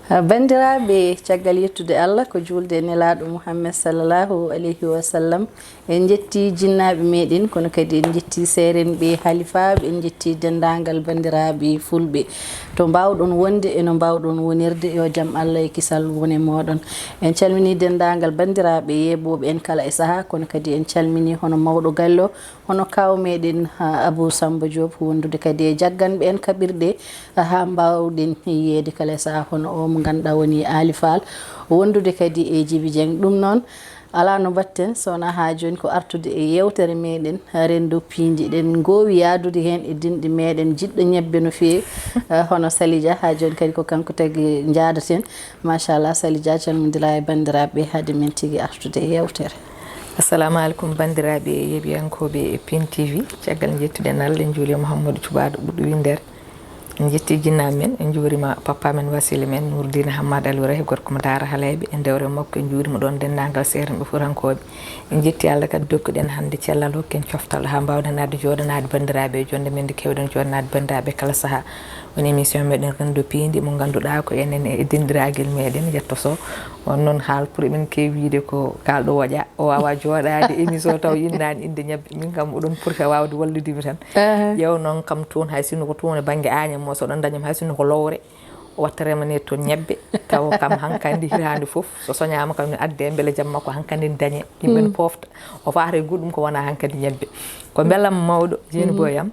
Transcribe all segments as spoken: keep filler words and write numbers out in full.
Banndiraaɓe, caggal yettude Allah, ko juulde e Nelaaɗo Muhammed sallallahu alayhi wa sallam, en njetti jinnaaɓe meɗen, kono kadi en njetti seerenɓe, halifaaɓe, en njetti denndaangal banndiraaɓe fulɓe. To mbaawɗon wonde e no mbaawɗon wonirde, yo jam Allah e kisal wone mooɗon. En calminii denndaangal banndiraaɓe yeeɓooɓe en kala e sahaa, kono kadi en calminii hono mawɗo galle o, hono kaaw meɗen, ha, Abou Samba Diop, wondude kadi e jagganɓe en kaɓirɗe, ha, mbaawɗen yiyeede kala e sahaa hono o mo ngannduɗaa woni Aali Fall, wondude kadi e Jibi Dieng. Ɗum noon, alaa no mbaɗten, so wonaa haa jooni ko artude e yeewtere meɗen, renndo piindi. Eɗen ngoowi yaadude heen e dinɗi meɗen jiɗɗo ñebbe no feewi, eh, hono Sali Dia. Haa jooni kadi ko kanko tagi njaadaten. Machallah, Sali Dia, calmondira e banndiraaɓe hade men tigi artude e yeewtere. Assalamu aleykum, banndiraaɓe yeeɓiyankooɓe Pin T V. Caggal njettude en Allah, en njuuli Mouhamadou Cubaaɗo ɓurɗo winndere. En njetti jinnaaɓe men, en njuurima papa men, wasila men, Nourdine Hammad Alwurahi, gorko mo Daara Halayɓe, e dewre makko, en njuurima ɗoon denndaangal seerenɓe Fuutankooɓe. En njetti Allah kadi dokkuɗen hannde cellal, hokken coftal haa mbaawɗen adde jooɗanaade banndiraaɓe e jonnde men nde keewɗen jooɗanaade banndiraaɓe kala sahaa. Woni émission meɗen Renndo Piindi mo ngannduɗaa ko enen e denndiraagal meɗen yettoso. On noon haal pour eɗen keewi wiyde ko kaalɗo woƴa, o waawaa jooɗaade émission taw innaani innde ñebbe. Min kam oɗon poti waawde wallude mi tan. Aha. Ƴeew noon kam toon hay sinno ko toon e bannge Agnam o, so oɗon ndañam hay sinno ko lowre, o watta remane toon ñebbe, taw kam hankandi hitaande fof, so soñaama kam ne adde mbele jamma ko hankandi dañe, yimɓe ne pofta. O faata e goɗɗum ko wonaa hankandi ñebbe. Ko mbelam mawɗo, Jeeni Boy am.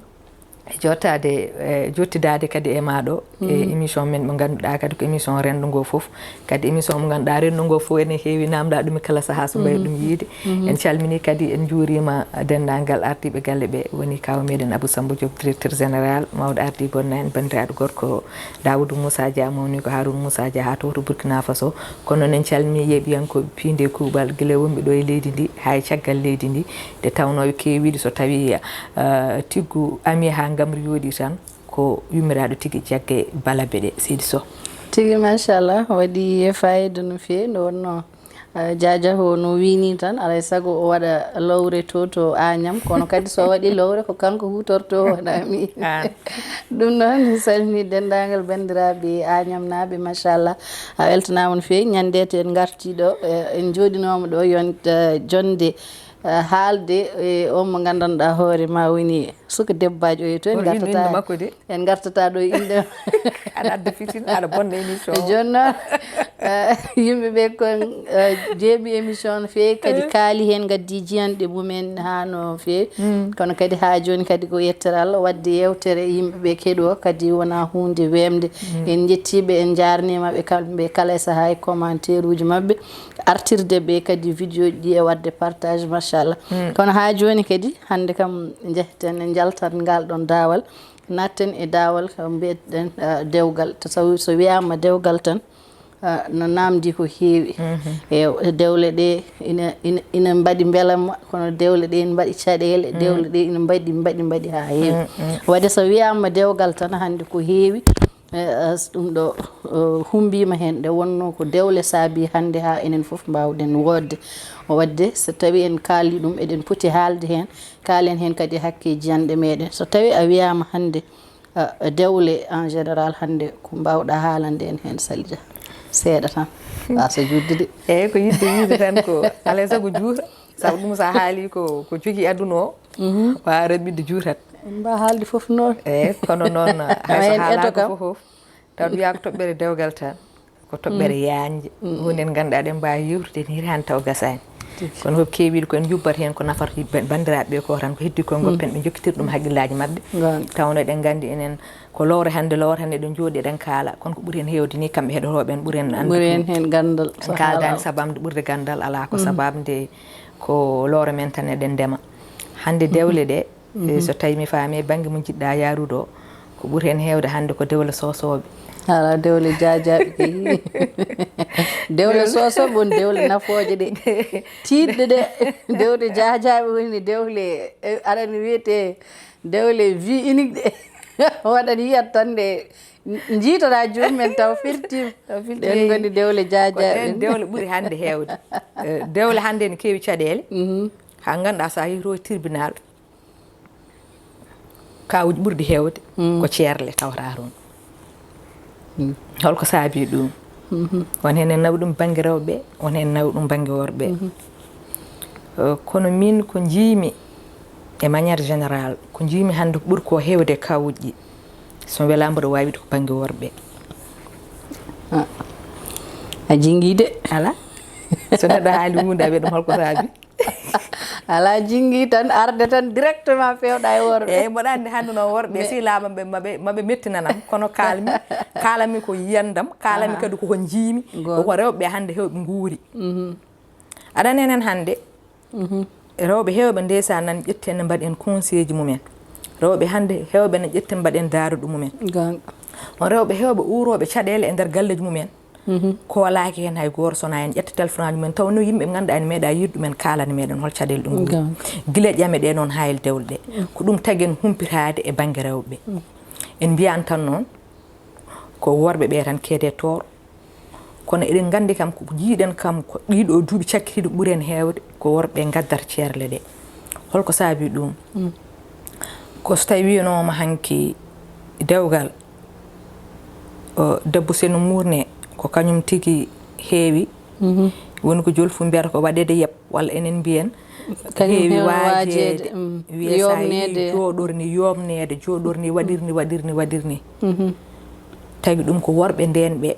E jottaade, e jottidaade kadi e maa ɗo, e émission men mo ngannduɗaa kadi ko émission renndo ngo fof. Kadi émission mo ngannduɗaa renndo ngo fof ene heewi namdaa ɗum e kala sahaa so mbayi ɗum yiide. En calminii kadi, en njuuriima denndaangal ardiiɓe galle ɓe, woni kaaw meɗen Abou Samba Diop, directeur général, mawɗo ardii bonna en, banndiraaɗo gorko Daoudou Moussa Dia, mawni ko Harouna Moussa Dia, haa to, to Burkina Faso. Kono noon en calminii yeeɓiyankooɓe piinde e kuuɓal, gila wonɓe ɗo e leydi ndi, haa e caggal leydi ndi, nde tawnoo ɓe keewiiɗo so tawii, eh, tiggu ami haa ngamri yooɗi tan, ko yummiraaɗo tigi jagge balabe ɗe, seydi Soh. Tigi, machallah, waɗi fayida no feewi, nde wonnoo, eh, Dia Dia o no wiini tan, alaa e sago o waɗa lowre to, to Agnam, kono kadi so waɗi lowre ko kanko huutorto, wonaa mi. Aan. Ɗum noon, mi salmini denndaangal banndiraaɓe Agnamnaaɓe, machallah, a weltanaama no feewi. Ñande to en ngartii ɗo, eh, en njooɗinooma ɗo yonta, eh, jonnde, eh, haalde, eh, on mo nganndanɗaa hoore ma woni suka debbaajo oyo to en. Woni innde ngartata, makko de. En ngartata ɗo e innde. Aɗa adda fitina, aɗa bonna émission o. Jooni noon, eh, yimɓe ɓe kon, eh, jeeɓi émission no feewi, kadi kaali heen, ngaddi jiyanɗe mumen haa no feewi. Kono kadi haa jooni kadi ko yettere Allah, waɗde yeewtere yimɓe ɓe keɗoo kadi wonaa huunde weemde. En njettii ɓe, en njaarniima ɓe kamɓe kala e sahaa e commentaire uji maɓɓe, artirde ɓe kadi vidéo ji ɗi e waɗde partage, machallah. Kono haa jooni kadi, hannde kam njehten e njaltat ngal ɗon daawal, natten e daawal ko mbiyeɗen, ah, dewgal. To tawi so wiyaama dewgal tan, ah, no naamndi ko heewi. E dewle ɗe ina, ina, ina mbaɗi mbelamma, kono dewle ɗe ina mbaɗi caɗeele, dewle ɗe ina mbaɗi, mbaɗi, mbaɗi haa heewi. Waɗde so wiyaama dewgal tan hannde ko heewi, eh, as-, ɗum ɗo, eh, hummbiima heen, nde wonnoo ko dewle saabii hannde haa enen fof mbaawɗen woodde. Waɗde so tawii en kaalii ɗum, eɗen poti haalde heen, kaalen heen kadi hakke jiyanɗe meɗen. So tawii a wiyaama hannde, ah, dewle en général, hannde ko mbaawɗaa haalande en heen, Sali Dia? Seeɗa tan, waasa juutde de. Eeyi, ko yiɗde wiyde tan ko alaa e sago juuta, sabu ɗum so a haalii ko, ko jogii aduna o, waawaa raɓɓiɗde juutat. En mbaa haalde fof noon. Eeyi, kono noon, hay so en haalaaka fof, taw wiyaa ko toɓɓere dewgal tan, ko toɓɓere yaañde. Huunde nde ngannduɗaa eɗen mbaawi yewtude heen hitaande taw gasaani. Tigi. Kono ko keewiiɗo ko en njubbata heen ko nafata yimɓe, banndiraaɓe ɓe ko tan, ko heddii ko ngoppen ɓe njokkitira ɗum hakkillaaji maɓɓe. Tawnoo eɗen nganndi enen ko lowre hannde, lowre hannde eɗen njooɗi eɗen kaala, kono ko ɓuri heen heewde ni kamɓe heɗotooɓe en ɓuri heen anndude. Ɓuri heen heen ganndal. En kaaldaani sababu nde ɓurde ganndal alaa, ko sababu nde ko lowre men tan eɗen ndema. Hannde dewle ɗe, e so tawii mi faami e bannge mo njiɗɗaa yaarude o, ko ɓuri heen heewde hannde ko dewle soosooɓe. Alaa, dewle jaajaaɓe kay. Dewle soosooɓe woni dewle nafooje ɗe. Tiiɗɗe ɗe. Dewle jaajaaɓe woni dewle, eh, aɗa anndi wiyetee dewle vie unique ɗe. Waɗat yiyat tan nde njiitoɗaa joomum en taw firtiima. Taw firtiima. Ɗeen ngoni dewle jaajaaɓe. Ko ɗeen dewle ɓuri hannde heewde. Eh, dewle hannde ene keewi caɗeele. Haa ngannduɗaa so a yehii to tribunal, kaawuuji ɓurɗi heewde ko ceerle tawata toon. Holko saabii ɗum? Won heen en nawi ɗum bannge rewɓe, won heen en nawi ɗum bannge worɓe. Eh, kono min ko njiimi e manière générale, ko njiimi hannde ko ɓuri ko heewde kawuuji, so mi welaama mboɗo waawi wiide ko bannge worɓe. A jinngii de. Alaa. So neɗɗo haali huunde a wiya ɗum holko saabi. Alaa, jinngii tan, arde tan directement, peewɗa e worɓe. Eeyi, mboɗo anndi hannde noon worɓe si laama ɓe maɓe maɓe mettinanam, kono kaalmi kaalami ko yiyandam, kaalami kadi koko njiimi. Koko rewɓe hannde heewɓe nguuri. Aɗa nenen hannde rewɓe heewɓe ndeysaan nan ƴetti en mbaɗi en conseil ji mumen. Rewɓe hannde heewɓe ne ƴetti mbaɗi en daaruɗo mumen. On rewɓe heewɓe uurooɓe caɗeele e nder galleji mumen. Koolaaki heen hay gooto, so wonaa en ƴetta téléphone aji mumen, taw no yimɓe ɓe ngannduɗaa en meeɗaa yiide ɗumen, kaalana meeɗen hol caɗeele ɗum ngoni. Gila ƴame ɗe noon haa e dewle ɗe, ko ɗum tagi en humpitaade e bannge rewɓe. En mbiyaani tan noon ko worɓe ɓe tan keede toor, kono eɗen nganndi kam ko jiiɗen kam ko ɗiɗo duuɓi cakkitiiɗi ɓuri en heewde ko worɓe ngaddata ceerle ɗe. Holko saabi ɗum? Ko so tawi wiyanooma hanki dewgal, o debbo seno muurne ko kañum tigi heewi. Woni ko jolfu mbiyata ko waɗeede yeb, walla enen mbiyen heewi waajeede. Wiye sa yii jooɗorni, yoomneede, jooɗorni, waɗirni, waɗirni, waɗirni. Tawi ɗum ko worɓe ndeen ɓe.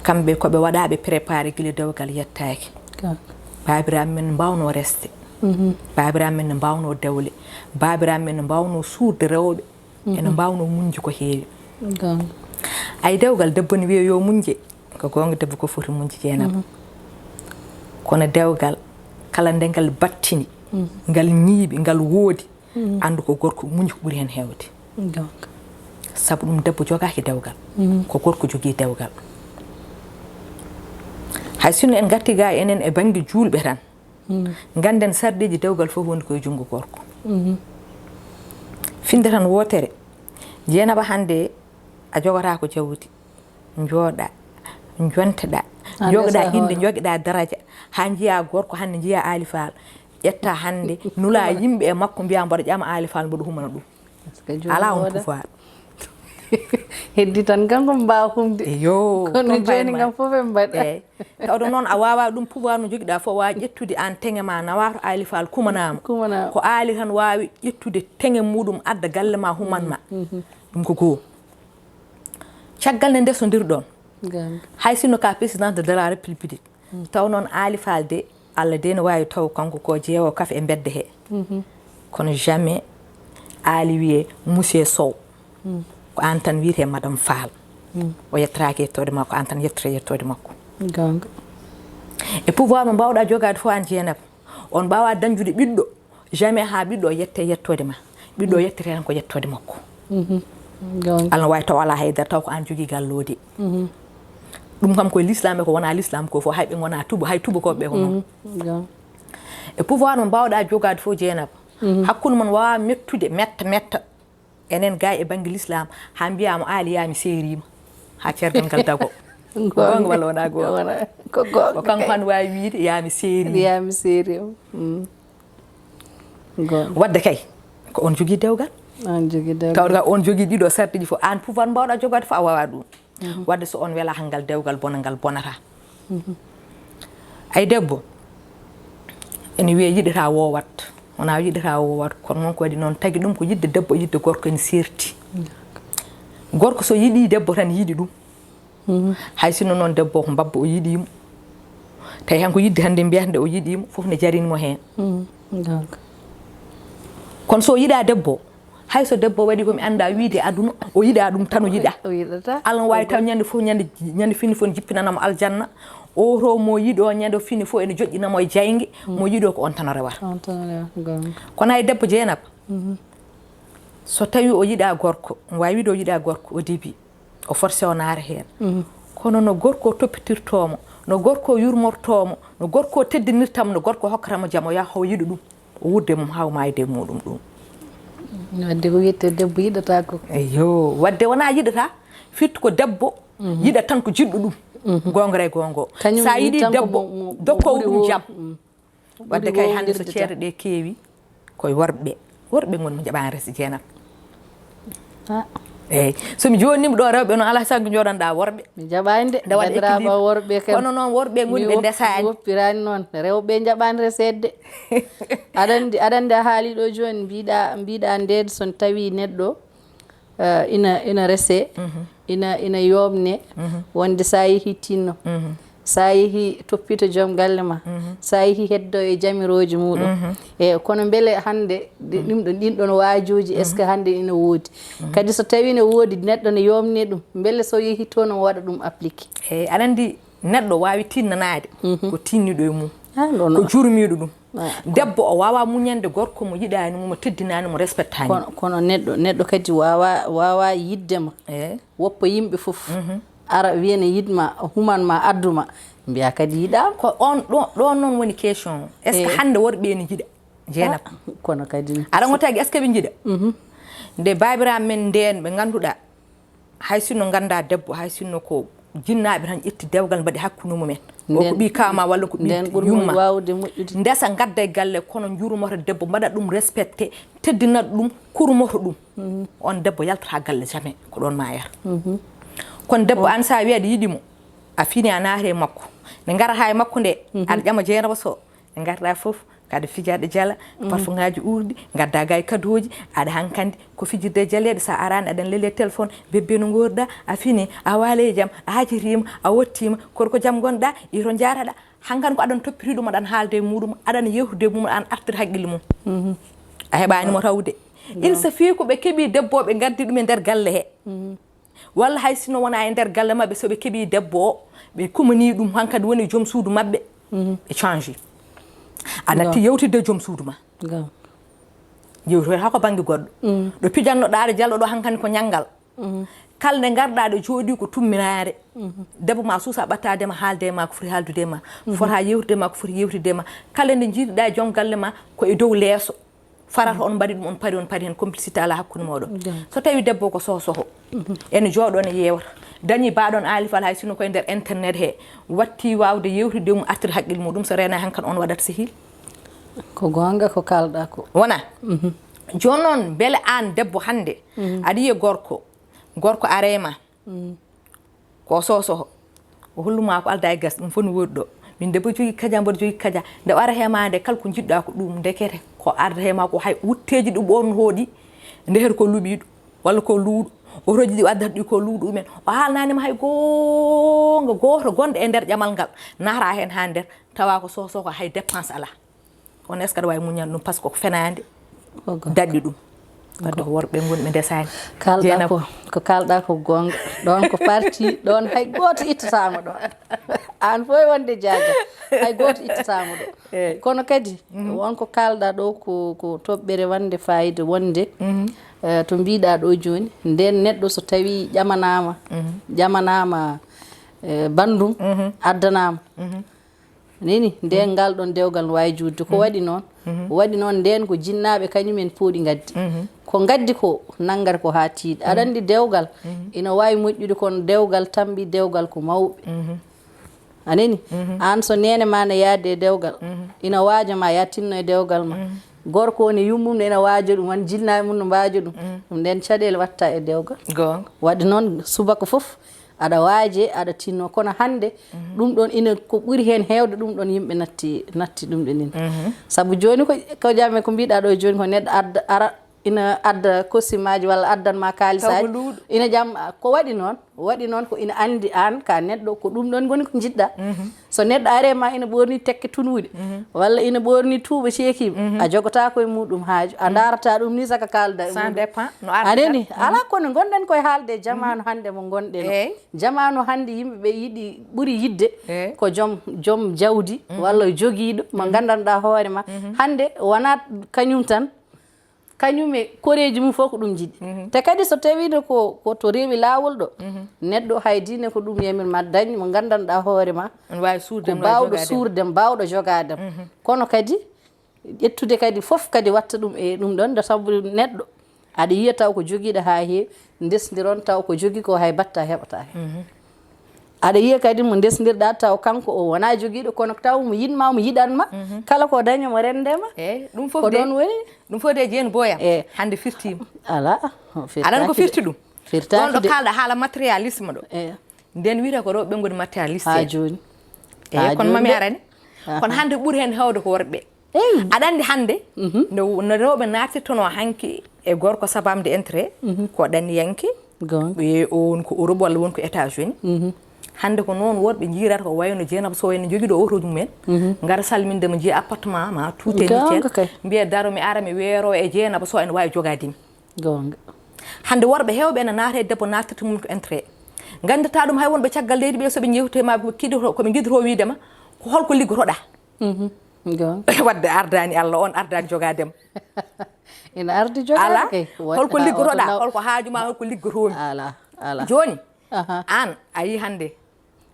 Kamɓe ko ɓe waɗaaɓe préparé gila dewgal yettaaki. Baabiraaɓe men mbaawnoo resde. Baabiraaɓe men ne mbaawnoo dewle. Baabiraaɓe men ne mbaawnoo suurde rewɓe. Ene mbaawnoo muñde ko heewi. Ay dewgal debbo ne wiya yo muñje. Ko goonga, debbo ko foti muñde, Jeenaba. Kono dewgal kala nde ngal battini, ngal ñiiɓi, ngal woodi, anndu ko gorko muñi ko ɓuri heen heewde. Sabu ɗum debbo jogaaki dewgal, ko gorko jogii dewgal. Hay sinno en ngartii ga enen e bannge juulɓe tan, ngannden sarɗiiji dewgal fof woni koye junngo gorko. Finnde tan wootere, Jeenaba, hannde a jogotaako jawdi, njooɗa, njonteɗa, jogoɗa innde, jogoɗa daraja, haa njiya gorko hannde, njiya Aali Faal, ƴetta hannde, nula yimɓe e makko, mbiya mboɗo ƴama Aali Faal, mboɗo humana ɗum. Alaa on pouvoir. Heddi tan kanko mbaawa humde. Eyo. Kono jooni kam fof en mbaɗa. Eyi. Tawde noon a waawaa ɗum pouvoir no jogiɗaa fof, waawi ƴettude aan teŋe ma, nawaa to Aali Faal, kumanaama. Ko Aali tan waawi ƴettude teŋe muuɗum, adda galle ma, human ma. Ɗum ko goo. Caggal nde ndesondirɗon, hay sinno ka présidente de la République, taw noon Aali Faal de, Allah de ne waawi taw kanko ko jeewo kafe e mbedda he. Kono jamais Aali wiye monsieur Sow. Ko aan tan wiyetee madame Faal. O yettataake yettoode makko, aan tan yettata yettoode makko. E pouvoir mo mbaawɗa jogaade fof aan Jeenaba, on mbaawa dañjude ɓiɗɗo, jamais haa ɓiɗɗo o yette yettoode ma. Ɓiɗɗo o yettete tan ko yettoode makko. Allah waawi taw alaa haydara, taw ko aan jogii galloodi. Ɗum kam koye lislaam e ko wonaa lislaam ko fof, hay ɓe ngonaa tuba, hay tubakooɓe ɓe ko noon. E pouvoir mo mbaawɗa jogaade fof, Jeenaba, hakkunde mon waawa mettude, metta, metta. Enen ga e bannge lislaam, haa mbiyaama Aali yaa mi seeriima, haa ceergal ngal dago. Ko goonga walla wonaa goonga? Ko goonga. Ko kanko tan waawi wiyde yaa mi seeriima. Yaa mi seeriima. Wadde kay, ko on jogii dewgal. On jogii dewgal. Tawde kay on jogii ɗiɗo sarɗiiji fof, aan pouvoir mbaawɗa jogaade fof a waawaa ɗum. Wadde so on welaa tan ngal dewgal bona, ngal bonata. Ay debbo ene wiya yiɗata wowat, wona yiɗata wowat, kono noon ko waɗi noon tagi ɗum ko yiɗde debbo e yiɗde gorko ene seerti. Gorko so yiɗi debbo tan yiɗi ɗum. Hay sinno noon debbo ko mbabba o yiɗimo, tawi han ko yiɗde hannde mbiyata nde o yiɗimo fof ne jarini mo heen. Kono so yiɗa debbo, hay so debbo waɗi ko mi annda wiide aduna, o yiɗa ɗum tan o yiɗa. O yiɗata. Allah waawi taw ñande fof, ñande ñande fini fof ne jippinanamo aljanna. O to mo yiɗo ñande fini fof ene joƴƴinamo e jayge, mo yiɗo ko on tan o rewata. On tan o rewata, goonga. Kono hay debbo Jeenaba, so tawi o yiɗa gorko, o waawi wiide o yiɗa gorko, o debi, o forcé o naata heen. Kono no gorko o toppitirtoo mo, no gorko o yurmortoo mo, no gorko o teddinirta mo, no gorko o hokkata mo jam, o yaha o yiɗa ɗum, o wuurda e mum haa o maayda e muuɗum ɗum. Wadde ko wiyetee debbo yiɗata ko. Eyo, wadde wonaa yiɗata, firti ko debbo yiɗa tan ko jiɗɗo ɗum. Goonga e goonga. Sa yiɗi debbo, dokkoowo ɗum jam. Wadde kay hannde so ceede ɗe keewi, koye worɓe. Worɓe ngoni mo jaɓaani resde Jeenaba. Eyyi, so mi jonnima ɗo rewɓe noon, alaa sago jooɗanɗa worɓe. Mi jaɓani de, bandiraɓe worɓe kam. Kono noon worɓe ngoni ɓe ndesaani. Mi woppirani noon, rewɓe jaɓani reseede de. Aɗa andi, aɗa andi a haali ɗo joni, mbiɗa mbiɗa nde so tawi neɗɗo eh, ina ina rese, ina ina yomne, wonde sa yeehi tinno, sa yeehi toppito joom galle ma, sa yeehi heddo e jamirooji muɗum. E kono mbele hannde ɗi- ɗum ɗo ɗin ɗon waajuuji, est ce que hannde ina woodi? Kadi so tawi ne woodi, neɗɗo ne yomne ɗum, mbele so yeehi toon omo waɗa ɗum appliqué? Eyyi, aɗa anndi neɗɗo waawi tinnanaade ko tinniɗo e mum, ko jurmiiɗo ɗum. Debbo o waawaa muñande gorko mo yiɗaani mo, mo teddinaani mo, respectaani mo. Kono kono neɗɗo neɗɗo kadi waawaa waawaa yiɗde ma. Woppa yimɓe fof ara wiya ne yiɗ ma, human ma, addu ma, mbiya kadi yiɗaama. Ko on ɗo ɗoon noon woni question o, est ce que hannde worɓe ene njiɗa Jeynaba? Kono kadi aɗa ngo tagi est ce que ɓe njiɗa? Nde baabiraaɓe men ndeen ɓe ngannduɗaa, hay sinno ngannda debbo, hay sinno ko jinnaaɓe tan ƴetti dewgal mbaɗi hakkunde mumen, o ko ɓii kaama walla ko ɓii yumma, ndesa ngadda e galle kono njurmoto debbo, mbaɗa ɗum respecté, teddinat ɗum, kurmoto ɗum. On debbo yaltata galle jamais, ko ɗon mayata. Kono debbo an sa wi aɗa yiɗi mo, a fini a naati e makko, nde ngarata e makko nde aɗa ƴama Jeynaba Soh, ɓe ngarta fof kada fijaade jala, parfumŋaaji uurɗi, ngadda ga e kadooji, aɗa hankandi ko fijirde jaleeɗe, sa arani aɗan lele téléphone, bébé no ngorɗa, a fini, a waali e jam, a hajiriima, a wottiima, kono ko jam ngonɗa, ito njaataɗa, hankandi ko aɗan toppiti ɗum, aɗan haalde e muɗum, aɗan yewtude e mum, aɗan artira haqqille mum. A heɓani mo tawde. Il se fait ko ɓe keɓi debbo ɓe ngaddi ɗum e nder galle he. Walla hay sinno wona e nder galle maɓɓe, so ɓe keɓi debbo o, ɓe kumani ɗum, hankadi woni joom suudu maɓɓe, ɓe change. A natti yewtidde joom suudu ma, yewtoyta ko bannge goɗɗo. Ɗo pijannoɗa aɗa jalo ɗo hankadi ko ñanngal. Kala nde ngarɗa ɗo jooɗi ko tumminaare. Debbo ma suusa ɓattade ma, haalde ma ko foti haaldude ma, fota yewtude ma ko foti yewtidde ma. Kala nde jiiduɗa e joom galle ma ko e dow leeso. Farata on mbaɗi ɗum, on pari, on pari heen, complicité alaa hakkunde mooɗon. So tawi debbo ko sohsoho, ene jooɗo ne yeewata, dañi baaɗon aalifal, hay sinno koye nder internet he, watti waawde yewtude mum, artir haqqil muɗum, so reena hankadi on waɗat sehil. Ko goonga ko kaalɗa ko. Wona. Jooni noon mbele aan debbo hannde aɗa yiya gorko, gorko arema, ko sosoho, o holluma ko alda e gas, ɗum fof ne woodi ɗo. Min debbo jogi kaja, mboɗo jogi kaja. Nde o ara he ma nde, kala ko jiɗɗa ko ɗum, ndekete ko arda he ma ko hay wutteeji ɗi ɓoon hooɗi, ndekete ko luɓiiɗo walla ko luuɗo. O roji ɗi, o addata ɗi ko luuɗo umen. O haalnanima hay goonga gooto gonɗo e nder ƴamal ngal, nata heen ha nder, tawa ko sosoho, hay dépense alaa. On est ce que aɗa waawi muñande ɗum, par ce que ko fenaande daɗɗi ɗum. Wadde ko worɓe ngonɓe ndesaani. Kaalɗa ko ko kaalɗa ko goonga. Ɗoon ko parti, ɗoon hay gooto ittataama ɗoon. Aan fof e wonde jaaja, hay gooto ittataama ɗo. Kono kadi won ko kaalɗa ɗo ko ko toɓɓere wande fayida wonde, eh, to mbiɗa ɗo jooni, nden neɗɗo so tawi ƴamanaama, ƴamanaama, eh, banndum, addanaama. Nini, nden ngal ɗon dewgal no waawi juutde. Ko waɗi noon? Waɗi noon nden ko jinnaaɓe kañum en pooɗi ngaddi. Ko ngaddi ko nanngata ko haa tiiɗi. Aɗa anndi dewgal ina waawi moƴƴude, kono dewgal tambi dewgal ko mawɓe. A nani? Aan so neene ma ne yaadi e dewgal, ina waajo ma ya tinno e dewgal ma. Gorko woni yummum ne ina waajo ɗum, won jinnaaɓe mum no mbaajo ɗum. Ɗum nden caɗeele watta e dewgal. Waɗi noon subaka fof aɗa waaje, aɗa tinno. Kono hannde, ɗum ɗon ina ko ɓuri heen heewde, ɗum ɗon yimɓe natti, natti ɗum ɗo nin. Sabu jooni ko, ko jame ko mbiɗa ɗo jooni, ko neɗɗo adda, ara, ina adda kosimaji walla addan ma kaalisaji. Ina jam, ko waɗi noon, waɗi noon ko ina anndi aan ka neɗɗo, ko ɗum ɗon ngoni ko jiɗɗa. So neɗɗo are ma ina ɓorni tekke tunwuɗe, walla ina ɓorni tuuba ceekiima, a jogotako e muɗum haaju, a darata ɗum ni saka kalda e muɗum. Anani, ala kono ngonɗen koye haalde e jamaanu hannde mo ngonɗen o. Jamaanu hannde yimɓe ɓe yiɗi, ɓuri yiɗde ko joom, joom jawdi walla jogiiɗo mo nganndanɗaa hoore ma. Hannde wonaa kañum tan, kañum e koreeji mum fof ko ɗum njiɗi. Te kadi so tawiino ko, ko to rewi laawol ɗo, neɗɗo hay diine ko ɗum yamir ma, dañ mo nganndanɗaa hoore ma, ko baawɗo suurde, baawɗo jogaade. Kono kadi ƴettude kadi fof kadi watta ɗum e ɗum ɗon, nde sabu neɗɗo aɗa yiya taw ko jogiiɗo haa heewi, ndesndiron taw ko jogi ko hay batta heɓata heen. Aɗa yiya kadi mo ndesndirɗa taw kanko o wona jogiiɗo, kono taw mo yiɗma, mo yiɗanma, kala ko daño mo rendema. Eyyi, ɗum fof ko de ɗon woni. Ɗum fof de, Jeeni Boyam, hannde firtiima. Ala, aɗan ko firti ɗum? Firtaaki ɗon ɗo de. Kaalɗa haala matérialisme ɗo. Eeyo. Nden wiyata ko rewɓe ɓe ngoni matérialiste. Haa jooni. Eeyo, haa kono jooni mami de. Arani. Aha. Kono hannde ɓuri heen heewde ko worɓe. Eey. Aɗa anndi hannde, mhm, no, no rewɓe naatirtonoo hanki e gorko sabamde entrée, mhm, ko ɗaniyanke, goonga, e o woni ko Europe walla woni ko États-Unis. Mhm. Hannde ko noon worɓe njiirata ko wayno Jeynaba Sow en, jogii ɗo oto mumen, mhm, ngara salminde mo, njiya appartement ma tuute ni, goonga kay, mbiya daro mi ara mi weero e Jeynaba Sow ene waawi jogaade mi. Goonga. Hannde worɓe heewɓe ene naata e debbo naatirta mum ko entrée. Nganndirtaa ɗum hay wonɓe caggal leydi ɓe, so ɓe njewte ma ko kiɗoto, ko ɓe ngiɗoto wiide ma, ko holko liggotoɗaa? Mhm. Goonga. Wadde ardaani Allah, on ardaani jogaade ma. Ina ardi jogaade. Alaa. Kay. Wa-, holko ah, liggotoɗaa? Oto naw-, holko haaju ma? Holko liggotoomi? Alaa, alaa. Jooni, aha, aan a yii hannde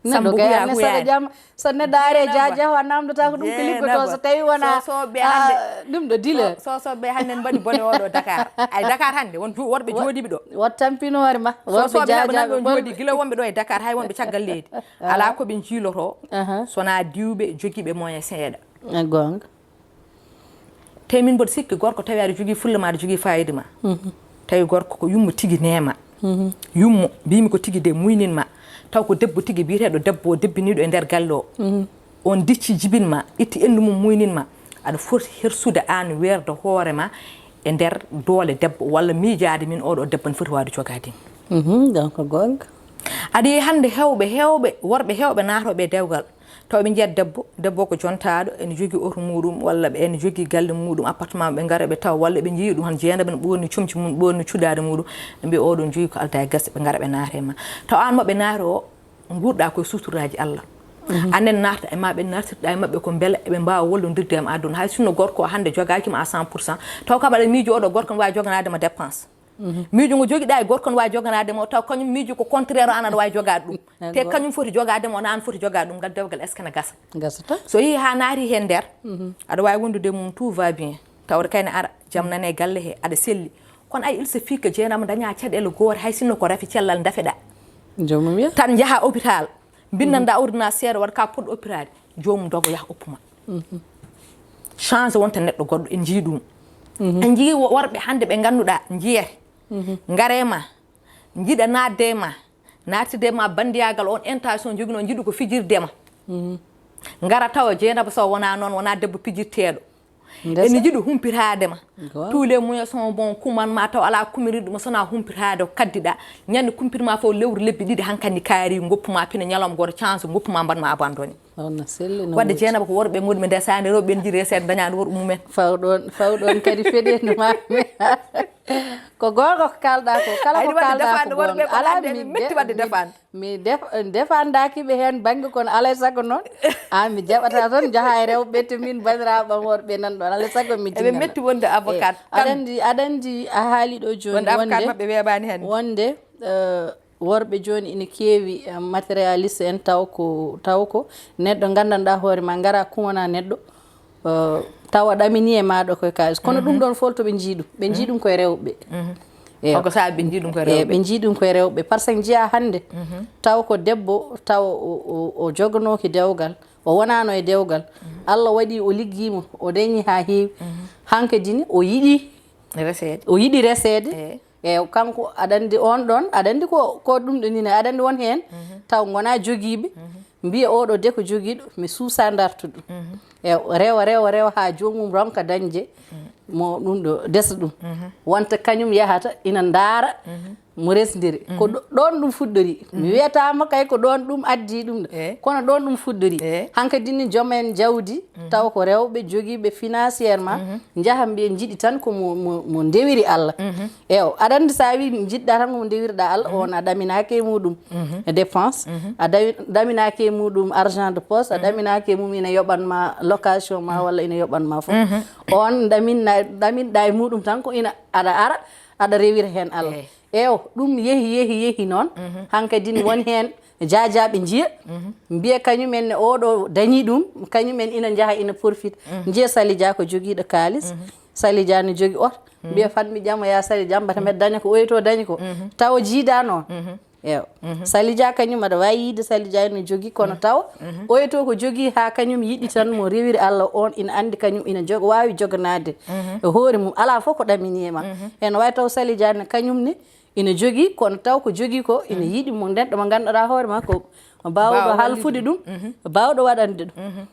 neɗɗo Sambo kay huya, annde huyaani. Saɗa jam, so neɗɗo ari e Jeynaba. Jaaja o, a namdata ko ɗum ko liggoto, Jeynaba. So tawi wona, so, so ɓe hannde, ah, ɗum ɗo dile. So, so, so ɓe hannde mbaɗi bone oɗo Dakar. Ay, Dakar hannde, won ju-, worɓe wa-, jooɗiiɓe ɗo. Wat tampino hoore ma. So, worɓe so ɓe hannde Jaaja nan ɗo ɓe jooɗi, gila wonɓe ɗo e Dakar, hay wonɓe caggal leydi. Ah. Alaa ko ɓe njiiloto, ah, so wonaa diwɓe jogiiɓe moyen seeɗa. Ah, goonga. Te min mboɗo sikki gorko tawi aɗa jogii fulla ma, aɗa jogii fayida ma. Mhm. Tawi gorko ko yummo tigi neema. Mhm. Yummo, mbimi ko tigi de muynin ma. Taw ko debbo tigi biyeteeɗo debbo o debbiniiɗo e nder galle o. Mhm. On dicci jibin ma, itti endu mum muynin ma. Aɗa foti hersude aan weerde hoore ma e nder doole debbo walla miijaade min oɗo debbo ne foti waawde jogaade mi. Mhm, donc goonga. Aɗa yiyi hannde heewɓe, heewɓe, worɓe heewɓe naatooɓe e dewgal. Taw ɓe njiyat debbo, debbo ko jontaaɗo, ene jogii oto muuɗum, walla ɓe ene jogii galle muuɗum, appartement ɓe ngara ɓe tawa, walla ɓe njiyi ɗum han Jeynaba ne ɓoorni comci mum, ɓoorni cuɗaari muuɗum, ɓe mbiya oɗo jogii ko aldaa e gasa, ɓe ngara ɓe naate ma. Taw aan mo ɓe naate o, nguurɗaa koye suturaaji Allah. Mhm. Anen naata e ma, ɓe nartirɗa e maɓɓe ko mbela eɓe mbaawa wallondirde e ma aduna. Hay sinno gorko o hannde jogaaki ma à cent pour cent, taw kam aɗa miijo oɗo gorko ne waawi joganaade ma dépense. Mhm. Miijo ngo jogiɗaa e gorko ne waawi joganaade ma o, taw kañum miijo ko contraire o, aan aɗa waawi jogaade ɗum. Te kañum foti jogaade ma, wona aan foti jogaade ɗum, ngal dewgal est-ce que ne gasa? Gasata. So yehi haa naati heen nder, mhm, aɗa waawi wondude e mum, tout va bien. Tawde kay ne ara, jam nane e galle he, aɗa selli. Kono ay, il suffit que Jeynaba daña caɗeele goote, hay sinno ko rafi cellal dafeɗa. Joomum ya. Tan njaha hôpital, mbindanɗa ordonnance seeɗa, waɗa ka poɗɗo opéraade, joomum dogo yaha oppu ma. Mhm. Change wonta neɗɗo goɗɗo, en njii ɗum. Mhm. En njii wo-, worɓe hannde ɓe ngannduɗaa njiyete. Mhm. Ngare ma, njiɗa naatde e ma, naattirde e ma banndiyagal, on intention joginoo, njiɗu ko fijirde ma. Mhm. Ngara tawa Jeynaba Sow wona noon, wona debbo pijirteeɗo. Ndesa. Ene njiɗi humpitaade ma. Goonga. Tous les moyens sont bons, kuman ma taw alaa kumiriiɗo ma so wona humpitaade ko kaddiɗaa. Ñande kumpit ma fof lewru lebbi ɗiɗi hankadi kaari, ngoppu ma pina ñalawma gooto chance, ngoppu ma mbaɗ ma abandonné. On no selli, no woodi. Wadde Jeynaba ko worɓe ngoni ɓe ndesaani, rewɓe ɓe njiɗi reseede dañaani worɓe mumen. Faw ɗoon, faw ɗoon kadi feɗendu ma. Ko goonga ko kaalɗaa ko, kala ko kaalɗaa ko goonga. Alaa, mi metti wadde defaande. Mi def-, defandaaki ɓe heen bannge, kono alaa e sago noon, aan mi jaɓata tan, njaha e rewɓe, te min banndiraaɓe am worɓe nan ɗoon, alaa e sago mi eɓe tinna ɓe. Metti wonde avocat. Eh, aɗa anndi, aɗa anndi a haali ɗo jooni wonde avocat wonde, maɓɓe weeɓaani hannde. Wonde, eh, worɓe jooni ina keewi, eh, matérialiste en, taw ko, taw ko neɗɗo nganndanɗaa hoore ma, ngara kuwana neɗɗo, eh, tawa ɗamini e maaɗo koye kaalis. Kono ɗum ɗoon fof to ɓe njii ɗum. Ɓe njii ɗum koye rewɓe. Mhm. Eyo. Holko saabi ɓe njii ɗum koye rewɓe? Eyo, ɓe njii ɗum koye rewɓe. Par ce que njiyaa hannde, taw ko debbo, taw o, o, o joganooki dewgal, o wonaano e dewgal. Mhm. Allah waɗi o liggiima, o dañi haa heewi. Mhm. Hankadi ne, o yiɗi reseede. O yiɗi reseede. Eyo. Eyo, kanko aɗa anndi on ɗoon, aɗa anndi ko, ko ɗum ɗo nii, aɗa anndi won heen, taw ngonaa jogiiɓe, mbiya oɗo de ko jogiiɗo, mi suusa ndartu ɗum. Eyo, rewa, rewa, rewa haa joomum ronka dañde mo ɗum ɗo, desa ɗum. Wonta kañum yahata ina ndaara mo resndiri. Ko ɗo-, ɗoon ɗum fuɗɗori. Mi wiyataama kay ko ɗoon ɗum addi ɗum ɗo. Eyi. Kono ɗoon ɗum fuɗɗori. Eyi. Hankadi ni joom en jawdi, taw ko rewɓe jogiiɓe financièrement, njaha mbiya njiɗi tan ko mo, mo, mo ndewiri Allah. Eyo, aɗa anndi so a wii njiɗɗa tan ko mo ndewirɗa Allah, on a ɗaminaaki e muɗum dépense, a dawi-, ɗaminaaki e muɗum argent de poche, a ɗaminaaki e mum ina yoɓan ma location ma walla ina yoɓan ma fof. On ɗaminna-, ɗaminɗa e muɗum tan ko ina aɗa ara, aɗa rewira heen Allah. Eyi. Eyo, ɗum yehi, yehi, yehi noon. Hankadi ne won heen jaajaaɓe njiya, mbiya kañum en ne oɗo dañi ɗum, kañum en ina njaha ina profite. Njiya Sali Dia ko jogiiɗo kaalis, Sali Dia ne jogi oto, mbiya fat mi ƴama ya Sali Dia, mbata mbeɗa daña ko oyeto dañi ko. Tawa jiida noon. Eyo. Sali Dia kañum aɗa waawi yiide Sali Dia ina jogi, kono tawa oyeto ko jogi haa kañum yiɗi tan mo rewiri Allah on ina anndi kañum ina jog-, waawi joganaade e hoore mum. Alaa fof ko ɗamini e ma. Ene waawi taw Sali Dia ne kañum ne ina jogii, kono taw ko jogii ko ina yiɗi mo neɗɗo mo ngannduɗaa hoore ma ko baawɗo halfude ɗum, baawɗo waɗande ɗum.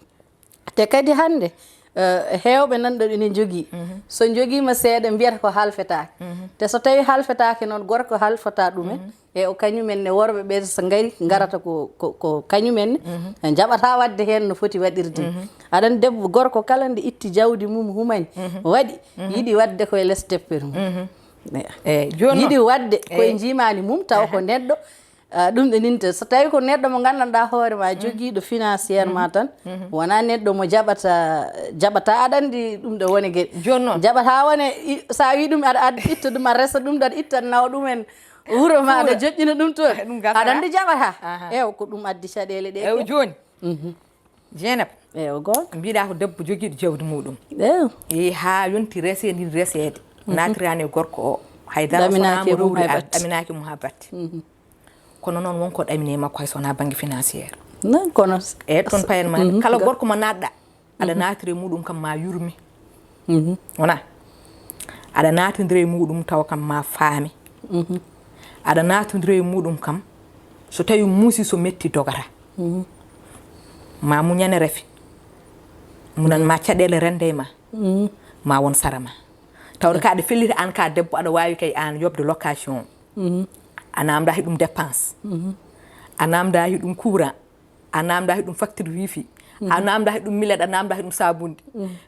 Te kadi hannde, eh, heewɓe nan ɗo ina njogii. So njogiima seeɗa, mbiyata ko halfetaake. Te so tawi halfetaake noon, gorko halfata ɗumen. E o kañumen ne, worɓe ɓe so ngari, ngarata ko, ko, ko kañumen ne. Njaɓata waɗde heen no foti waɗirde. Aɗan debbo, gorko kala nde itti jawdi mum, humani, waɗi, yiɗi waɗde koye les teppere mum. Eyi, jooni noon. Yiɗi waɗde koye njiimaandi mum, tawa ko neɗɗo, ah, ɗum ɗo nin tan. So tawi ko neɗɗo mo nganndanɗaa hoore ma, jogiiɗo financièrement tan, wonaa neɗɗo mo jaɓata, jaɓata, aɗa anndi ɗum ɗo woni geɗe. Jooni noon. Jaɓata wone, i-, so a wii ɗum, aɗa, aɗa itta ɗum, aɗa resa ɗum ɗo, aɗa itta nawa ɗum en wuro ma, aɗa joƴƴina ɗum toon. Ɗum gasata. Aɗa anndi jaɓata. Aha. Ewa, ko ɗum addi caɗeele ɗe. Ewa, fof. Jooni. Jeynaba. Ewa, goonga. Mbiɗa ko debbo jogiiɗo jawdi muɗum. Ewa. E haa yonti rese, ndi reseede. Naatiraani e gorko o. Hay dara. Ɗaminaaki sonaa mo mum rowri hay batte. Ɗaminaaki mum haa batte. Kono noon won ko ɗamini e makko, hay so wonaa bannge financier. Non, kono s-, e toon s-, payen ma, kala gorko mo naatɗa, aɗa naatira e muɗum kam ma yurme. Wona? Aɗa naatindira e muɗum tawa kam ma faami. Aɗa naatindira e muɗum kam, so tawi muusi, so metti, dogata. Ma muñane rafi. Munan ma caɗeele rende e ma. Ma won sara ma. Tawde ka aɗa felliti aan ka debbo, aɗa waawi kay aan yoɓde location. A naamndaaki ɗum dépense. A naamndaaki ɗum courant. A naamndaaki ɗum facture wifi. A naamndaaki ɗum milet, a naamndaaki ɗum saabunnde.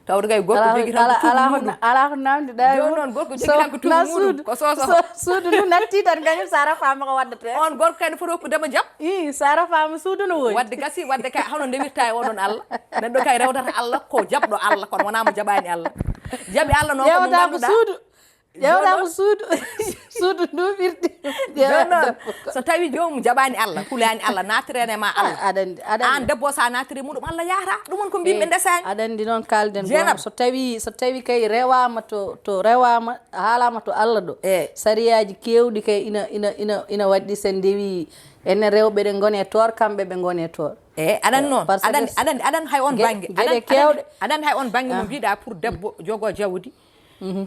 Tawde kay gorko jogitan ko tuubi muɗum. Alaa ko naamndiɗaa e muɗum. Jooni noon gorko jogitan ko tuubi muɗum. Ko soso. Suudu ndu natti tan, kañum so a rafaama ko waddata. On gorko kay no foti hokkudema jam. Ii, so a rafaama suudu no woodi. Wadde gasi, wadde kay hono ndewirta e oɗon Allah. Neɗɗo kay rewtata Allah ko jaɓɗo Allah, kono wonaa mo jaɓaani Allah. Jaɓi Allah noon ko mo ngannduɗaa. Suudu. Ƴeewɗa ko suudu, suudu ndu firti. Jooni noon, so tawi joomum jaɓaani Allah, hulaani Allah, naatiraani ma Allah. Aɗa anndi, aɗa anndi. Aan debbo, so a naatiri muɗum, Allah yaara. Ɗum woni ko mbimɓe ndesaani. Aɗa anndi noon kaalden ɗoon. So tawi, so tawi kay rewaama to, to rewaama, haalaama to Allah ɗo. Sariyaaji keewɗi kay ina, ina, ina, ina waɗɗi, so en ndewi, enen rewɓe ɗen ngoni e toor, kamɓe ɓe ngoni e toor. Eyi, aɗa anndi noon. Aɗa anndi, aɗa anndi hay on bannge. Geɗe keewɗe. Aɗa anndi hay on bannge mo mbiɗa pour debbo jogo jawdi.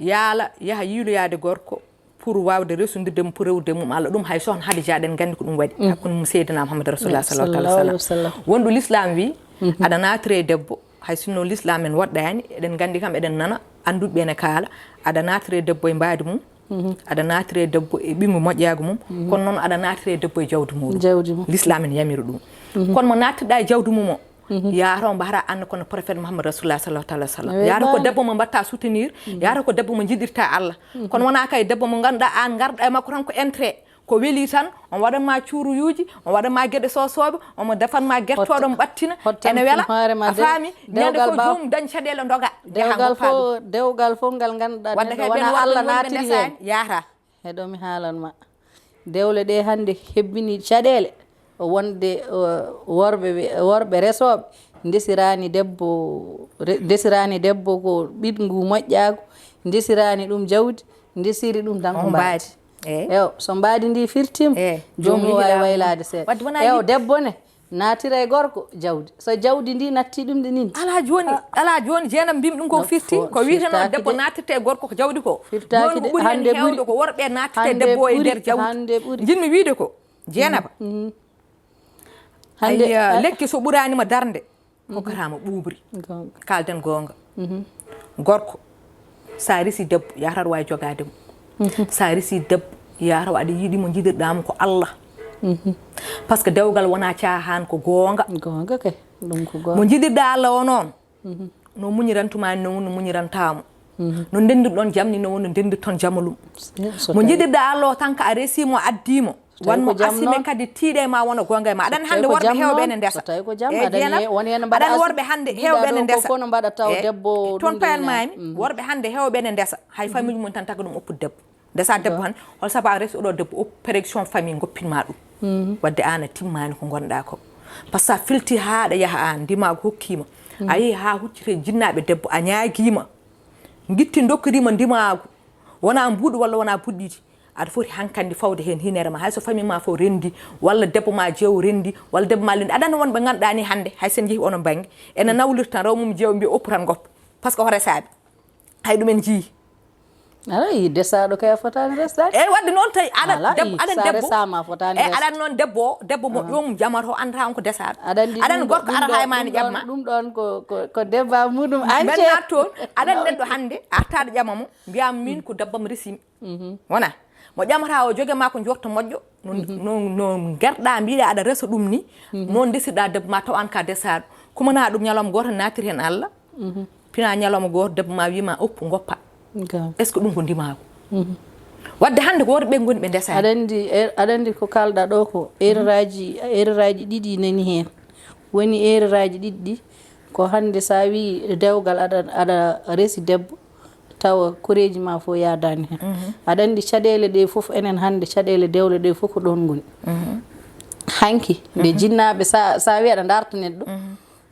Yaala, yaha yiiloyaade gorko pour waawde resondirde mum, pour rewrude mum Allah. Ɗum hay sohna Hadija, eɗen nganndi ko ɗum waɗi hakkunde mum Seydina Muhammad Rasulullah sallallahu alaihi wasallam. Wonɗo l'islam wi, aɗa naatire e debbo, hay sinno l'islam en woɗɗaani, eɗen nganndi kam, eɗen nana, annduɓe ɓe ne kaala, aɗa naatire e debbo e mbaadi mum, aɗa naatire e debbo e ɓinngu moƴƴaagu mum, kono noon aɗa naatire e debbo e jawdi muɗum. Jawdi mum. L'islam en yamiri ɗum. Kono mo naattirɗa e jawdi mum o, yaata o mbahata aan kono prophète Muhammad Rasulullah sallallahu alaihi wasallam. Yaata ko debbo mo mbatta soutenir, yaata ko debbo mo jiɗirta Allah. Kono wona kay debbo mo ngannduɗaa aan ngarɗa e makko tan ko intérêt. Ko weli tan, on waɗan ma cuuruyuuji, on waɗan ma geɗe soosooɓe, omo defan ma gertooɗo mo ɓattina, ene wela, a faami, ñande fof joomum dañ caɗeele ndoga. Dewgal fof, dewgal fof ngal ngannduɗaa wadde neɗɗo kay wona ɓen worɓe Allah wonɓe naatiri heen. Yaata. Heɗo mi haalan ma. Dewle ɗe hannde hebbini caɗeele. Wonde, o, worɓe ɓe, worɓe resooɓe ndesiraani debbo, re-, ndesiraani debbo ko ɓiɗngu moƴƴaagu, ndesiraani ɗum jawdi, ndesiri ɗum tan ko mbaadi. Eyi. Eyo, so mbaadi ndi firtiima, joomum no waawi waylaade seeɗa. Eyo, debbo ne naatira e gorko jawdi. So jawdi ndi natti ɗum ɗi ninti. Alaa jooni, alaa jooni, jeenam mbimi ɗum ko firti, ko wiyetenoo debbo naatirta e gorko ko jawdi ko. Firtaaki de, hannde ɓuri. Jooni ko ɓuri heen heewde ko worɓe naatirta e debbo e nder jawdi. Hannde ɓuri. Njiɗmi wiyde ko, jeenaba. Hannde, ayya, lekki so ɓuraani ma darnde, hokkata ma ɓuuɓri. Goonga. Kaalden goonga. Gorko, so a resi debbo, yaata aɗa waawi jogaade mo. So a resi debbo, yaata aɗa yiɗi mo, njiɗirɗa mo ko Allah. Parce que dewgal wona caahaan, ko goonga. Goonga kay, ɗum ko goonga. Mo njiɗirɗa Allah o noon, no muñirantuma noon, no muñiranta mo. No ndendirɗon jam ni, no woni no ndendirton jamalum. Mo njiɗirɗa Allah o tan, ko a resi mo, addi mo. Wan mo asime kadi tiiɗe ma wona goonga e ma. Aɗan hannde worɓe heewɓe ene ndesa. Eyi, jeenam. Aɗan worɓe hannde heewɓe ene ndesa. Eyi, toon payan mami, worɓe hannde heewɓe ene ndesa. Hay famille mum tan taka ɗum oppude debbo. Ndesa debbo tan, hol sabu a resi oɗo debbo, o pression famille goppin ma ɗum. Wadde aan a timmaani ko ngonɗa ko. Parce que a filti haa aɗa yaha aan, ndimaagu hokkii ma. A yehi haa huccite jinnaaɓe debbo, a ñaagii ma. Ngitti ndokkiri ma ndimaagu. Wona mbuuɗu walla wona buɗɗiɗi. Aɗa foti hankandi fawde heen hineere ma. Hay so famille ma fof renndi, walla debbo ma jeewo renndi, walla debbo ma lendi. Aɗa anndi wonɓe ngannduɗaa ni hannde, hay so en njehi onon bannge, ene nawlirta tan, rewo mum jeewo mbiya oppu tan ngoppa. Parce que hoore saabi. Hay ɗum en njii. Aɗa yi desaaɗo kay a fotaani resdaade. Eyi, waɗde noon tawi aɗa debbo aɗan debbo. Eyi, aɗan noon debbo o debbo mo ƴoom jamato anndataa on ko desaaɗo. Aɗan anndi aɗan ɗum ɗo- gorko ɗum ara ɗo- hay maani ɗum ɗon- ƴamma. Ɗum ɗoon ko ko- ko debba muɗum men ance. Naat toon. Aɗan neɗɗo hannde artaɗo ƴama mo mbiyam min ko debbam resimi. Wona mo ƴamata o joge ma ko jorto moƴƴo. No gerɗa mbiɗa aɗa resa ɗum ni. Noon ndesirɗa debbo ma taw an ka desaaɗo. Kumana ɗum ñalawma gooto naatiri heen allah. Pina ñalawma gooto debbo ma wima oppu goppa. Est ce que ɗum ko ndimagu? Wadde hannde ko worɓe ngoni ɓe ndesa. Aɗa anndi er- aɗa anndi ko kalɗa ɗo ko erreur aji erreur aji ɗiɗi nani heen. Woni erreur aji ɗiɗi ɗi ko hannde sa wi dewgal aɗa aɗa resi debbo tawa koreeji ma fof yaadaani heen. Aɗa anndi caɗeele ɗe fof enen hannde caɗeele dewle ɗe fof ko ɗoon ngoni. Hanki nde jinnaaɓe sa sa wi aɗa ndarta neɗɗo.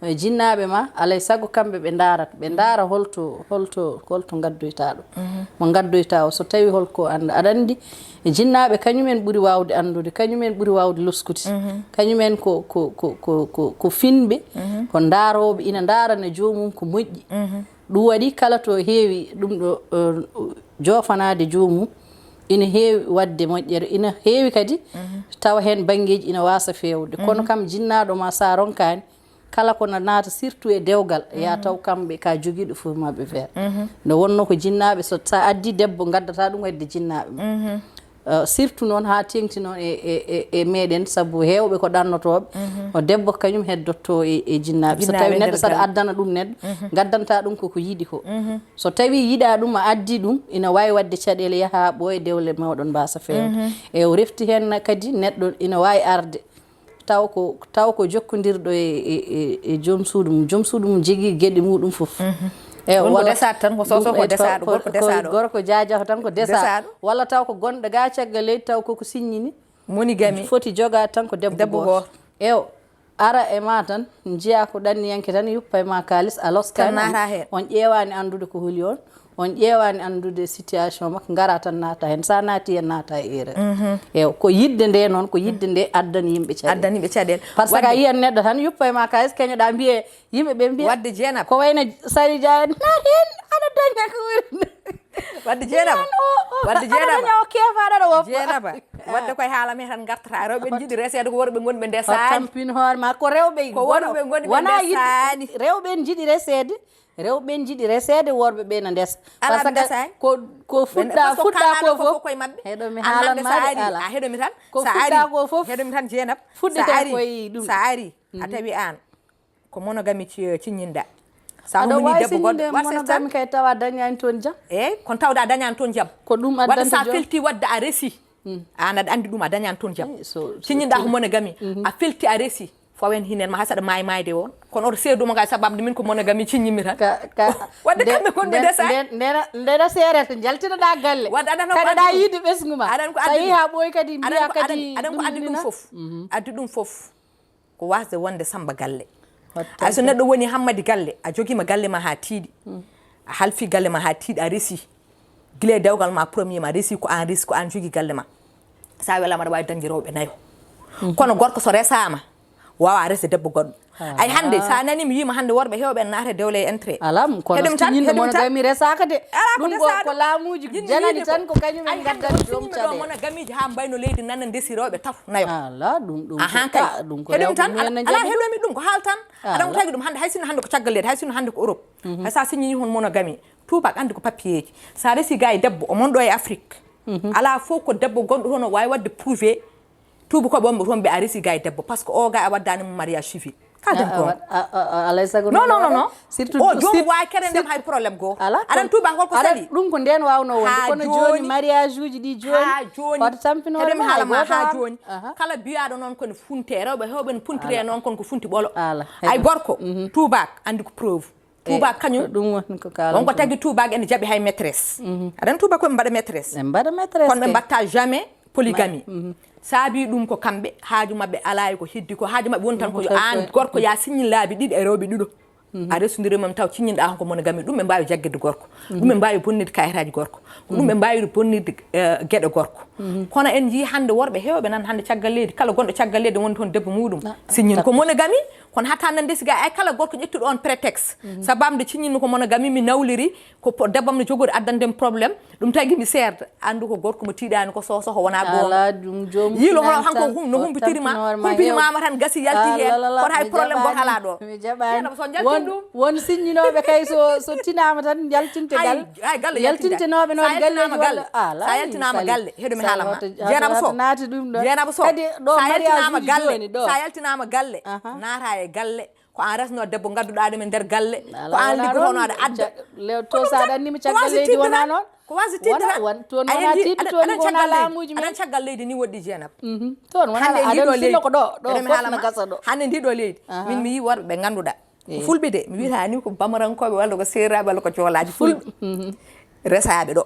E jinnaaɓe ma alay sago kamɓe ɓe ndaarata ɓe ndaara holto holto holto ngaddoytaa ɗo. Mo ngaddoytaa o so tawi holko annda aɗa anndi. E jinnaaɓe kañumen ɓuri waawde anndude kañumen ɓuri waawde loskude. Kañumen ko ko ko ko ko ko finɓe ko ndaarooɓe ina ndaarana joomum ko moƴƴi. Ɗum waɗi kala to heewi ɗum ɗo eh, joofanaade joomum ina heewi waɗde moƴƴere ina heewi kadi tawa heen banngeeji ina waasa feewde kono kam jinnaaɗo ma sa ronkaani kala ko na naata surtout e dewgal ya taw kamɓe ka jogiiɗo fof maɓɓe feere. Nde wonno ko jinnaaɓe so sa addi debbo ngaddata ɗum waɗde jinnaaɓe ma. Uh, surtout noon haa teeŋti noon e, e, e, e meɗen sabu heewɓe ko ɗannotooɓe o debbo ko kañum heddotto e, e jinnaaɓe so tawi neɗɗo saɗa addana ɗum neɗɗo ngaddanta ɗum koko yiɗi ko. So tawi yiɗa ɗum a addi ɗum ina wawi wadde caɗele yaha ɓooya dewle mawɗon mbasa feewde. E o refti heen kadi neɗɗo ina wawi arde taw ko taw ko jokkondirɗo e, e, e, e joom suudu mum joom suudu mum jogii geɗe muɗum fof. Ewa, walla desaɗo tan ko soso ko desaɗo gorko desaɗo gorko jajaho tan ko desaɗo walla taw ko gonɗo ga caggal leydi taw koko siññini monigami foti jogaade tan ko debbo debbo gooto. Ewa, ara e ma tan njiya ko ɗanniyanke tan yuppa e ma kaalis a loskani on ƴeewani anndude ko holi on. On ƴeewaani anndude situation makko ngara tan naata heen so a naati heen naata e erreur. Ewa, ko yiɗde nde noon ko yiɗde nde addani yimɓe caɗeele addani ɓe caɗeele. Parce que a yiyan neɗɗo tan yuppa e ma kaalis keñoɗa mbiye yimɓe ɓe mbiya wadde jeenaba ko wayno sari dia en naati heen aɗa daña ko woni wadde jeenaba wadde jeenaba daña o keefaɗo aɗa woppa jeenaba wadde koye haala men tan gartata rewɓe ne jiɗi reseede ko worɓe ngonɓe ndesaani tampin hoore ma ko rewɓe ko worɓe ngonɓe wona ndesaani rewɓe ne jiɗi reseede rewɓe ne jiɗi reseede worɓe ɓe na ndesa. Ala ɓe ndesa hay ko ko fuɗɗa fuɗɗa ko fof koye maɓɓe heɗo mi haalan ma de ala a heɗo mi tan ko fuɗɗa ko fof heɗo mi tan jeenab fuɗɗete koye ɗum sa ari a tawi an ko monogami ciññinɗa sa humini debbo goɗɗo wasirtan monogami kay tawa dañani toon jam eyyi kono tawde a dañani toon jam ko ɗum waɗa sa felti wadde a resi an aɗa andi ɗum a dañani toon jam ciññinɗa ko monogami a felti a resi fawen hinen ma hay saɗa maayi maayde on kono oto seedu mo ga sababde min ko monogami ciññimmi tan wadde kamɓe gonɓe ndesa ndena seerete jaltinoɗa galle wadde aɗan kadi aɗa yiide ɓesngu ma aɗan ko tawi ha ɓooyi kadi mbiya kadi aɗan ko addi ɗum fof addi ɗum fof ko wasde wonde samba galle hay so neɗɗo woni hammadi galle a jogima galle ma ha tiiɗi a halfi galle ma ha tiiɗi a resi gila e dewgal ma premier ma resi ko an resi ko an jogi galle ma sa welama aɗa wawi dañde rewɓe nayo kono gorko so resama wawa resde debbo goɗɗo ay hande sa nani mi wima hande worɓe hewɓe en naata dewle e entrée alam kono heɗum tan siñinde heɗum mono tan gami resaka de ala ko ɗum ɗo desaɗo ko laamuji janani tan ko kañum en gaddani joom caɗe mono gamiji ha mbayno leydi nana ndesi rewɓe tato nayo ala ɗum ɗum ahan kay ɗum ko heɗum tan ala heɗomi ɗum ko haal tan aɗan ko tagi ɗum hande hay sinno hande ko caggal leydi hay sinno hande ko Europe hay sa siñini hon mono gami tubaak andi ko papiyeji sa resi ga e debbo o mon ɗo e Afrique ala fof ko debbo gonɗo toon o wawi wadde prouvé tubakoɓe wonɓe toon ɓe a resi ga e debbo par ce que o ga a waddani mo mariage civil ka dem toon alay sago non non non non surtout o joom wawi kere ndem hay problème goo aɗan tubaak holko sali ɗum ko nden wawno wonde kono joni mariage uji ɗi joni ha joni hoto tampino heɗomi haalama ha joni kala biyaɗo noon kone funte rewɓe hewɓe ne puntire noon kon ko funti ɓolo ay gorko tubaak andi ko preuve tubaak kañum ɗum woni ko kala wonko tagi tubaak ene jaɓi hay maîtresse aɗan tubaak koɓe mbaɗa maîtresse ɓe mbaɗa maîtresse kono ɓe mbatta jamais polygamie saabi ɗum ko kamɓe haaju maɓɓe ala e ko heddi ko haaju maɓɓe woni tan ko yo an gorko ya siññin laabi ɗiɗi e rewɓe ɗiɗo A resondiri mum taw ciññinɗa hon ko monogami, ɗum ɓe mbaawi jaggirde gorko, ɗum ɓe mbaawi bonnirde kayitaaji gorko, ko ɗum ɓe mbaawi bonnirde eh, geɗe gorko. Kono en njii hannde worɓe heewɓe nan hannde caggal leydi, kala gonɗo caggal leydi wonde toon debbo muɗum siññin ko monogami. Kono hatta nan ndesi ga ay kala gorko ƴettuɗo on prétexte, sabamde ciññinmi ko monogami, mi nawliri ko po- debbo am no jogori addande mi problème, ɗum tagi mi seerda. Anndu ko gorko mo tiiɗaani ko sosoho wona goonga. Ala ɗum joom yiilo hono hanko hum- no humpitiri ma, humpitiri mama tan gasi yalti heen. Kono hay problème goto ala ɗo. Jeena ba so jaltin ɗum. Won siññinooɓe kay so so tinaama tan yaltinte gal. Hay galle yaltinte. Yaltintenooɓe noon galleeji walla ala. Sa yaltinaama galle heɗo mi haala ma. Jeena ba so naati ɗum ɗo. Jeena ba so kadi ɗo sa yaltinaama galle, sa yaltinaama galle naata e galle. Ko an resno debbo ngadduɗa ɗum e nder galle, ko an liggotono aɗa adda. To sa ɗannima caggal leydi wona noon. Ko wasi tiddira. Toon wona tiɗɗo toon wona laamuji men. Aɗan caggal leydi ni woɗɗi Jeenab. Toon wona aɗan sinno ko ɗo ɗo fof na gasa ɗo. Hannde ndi ɗo leydi min mi yi worɓe ɓe ngannduɗa ko fulɓe de, mi wiyata ni ko bamarankoɓe walla ko seeraaɓe walla ko joolaaji, fulɓe resaaɓe ɗo.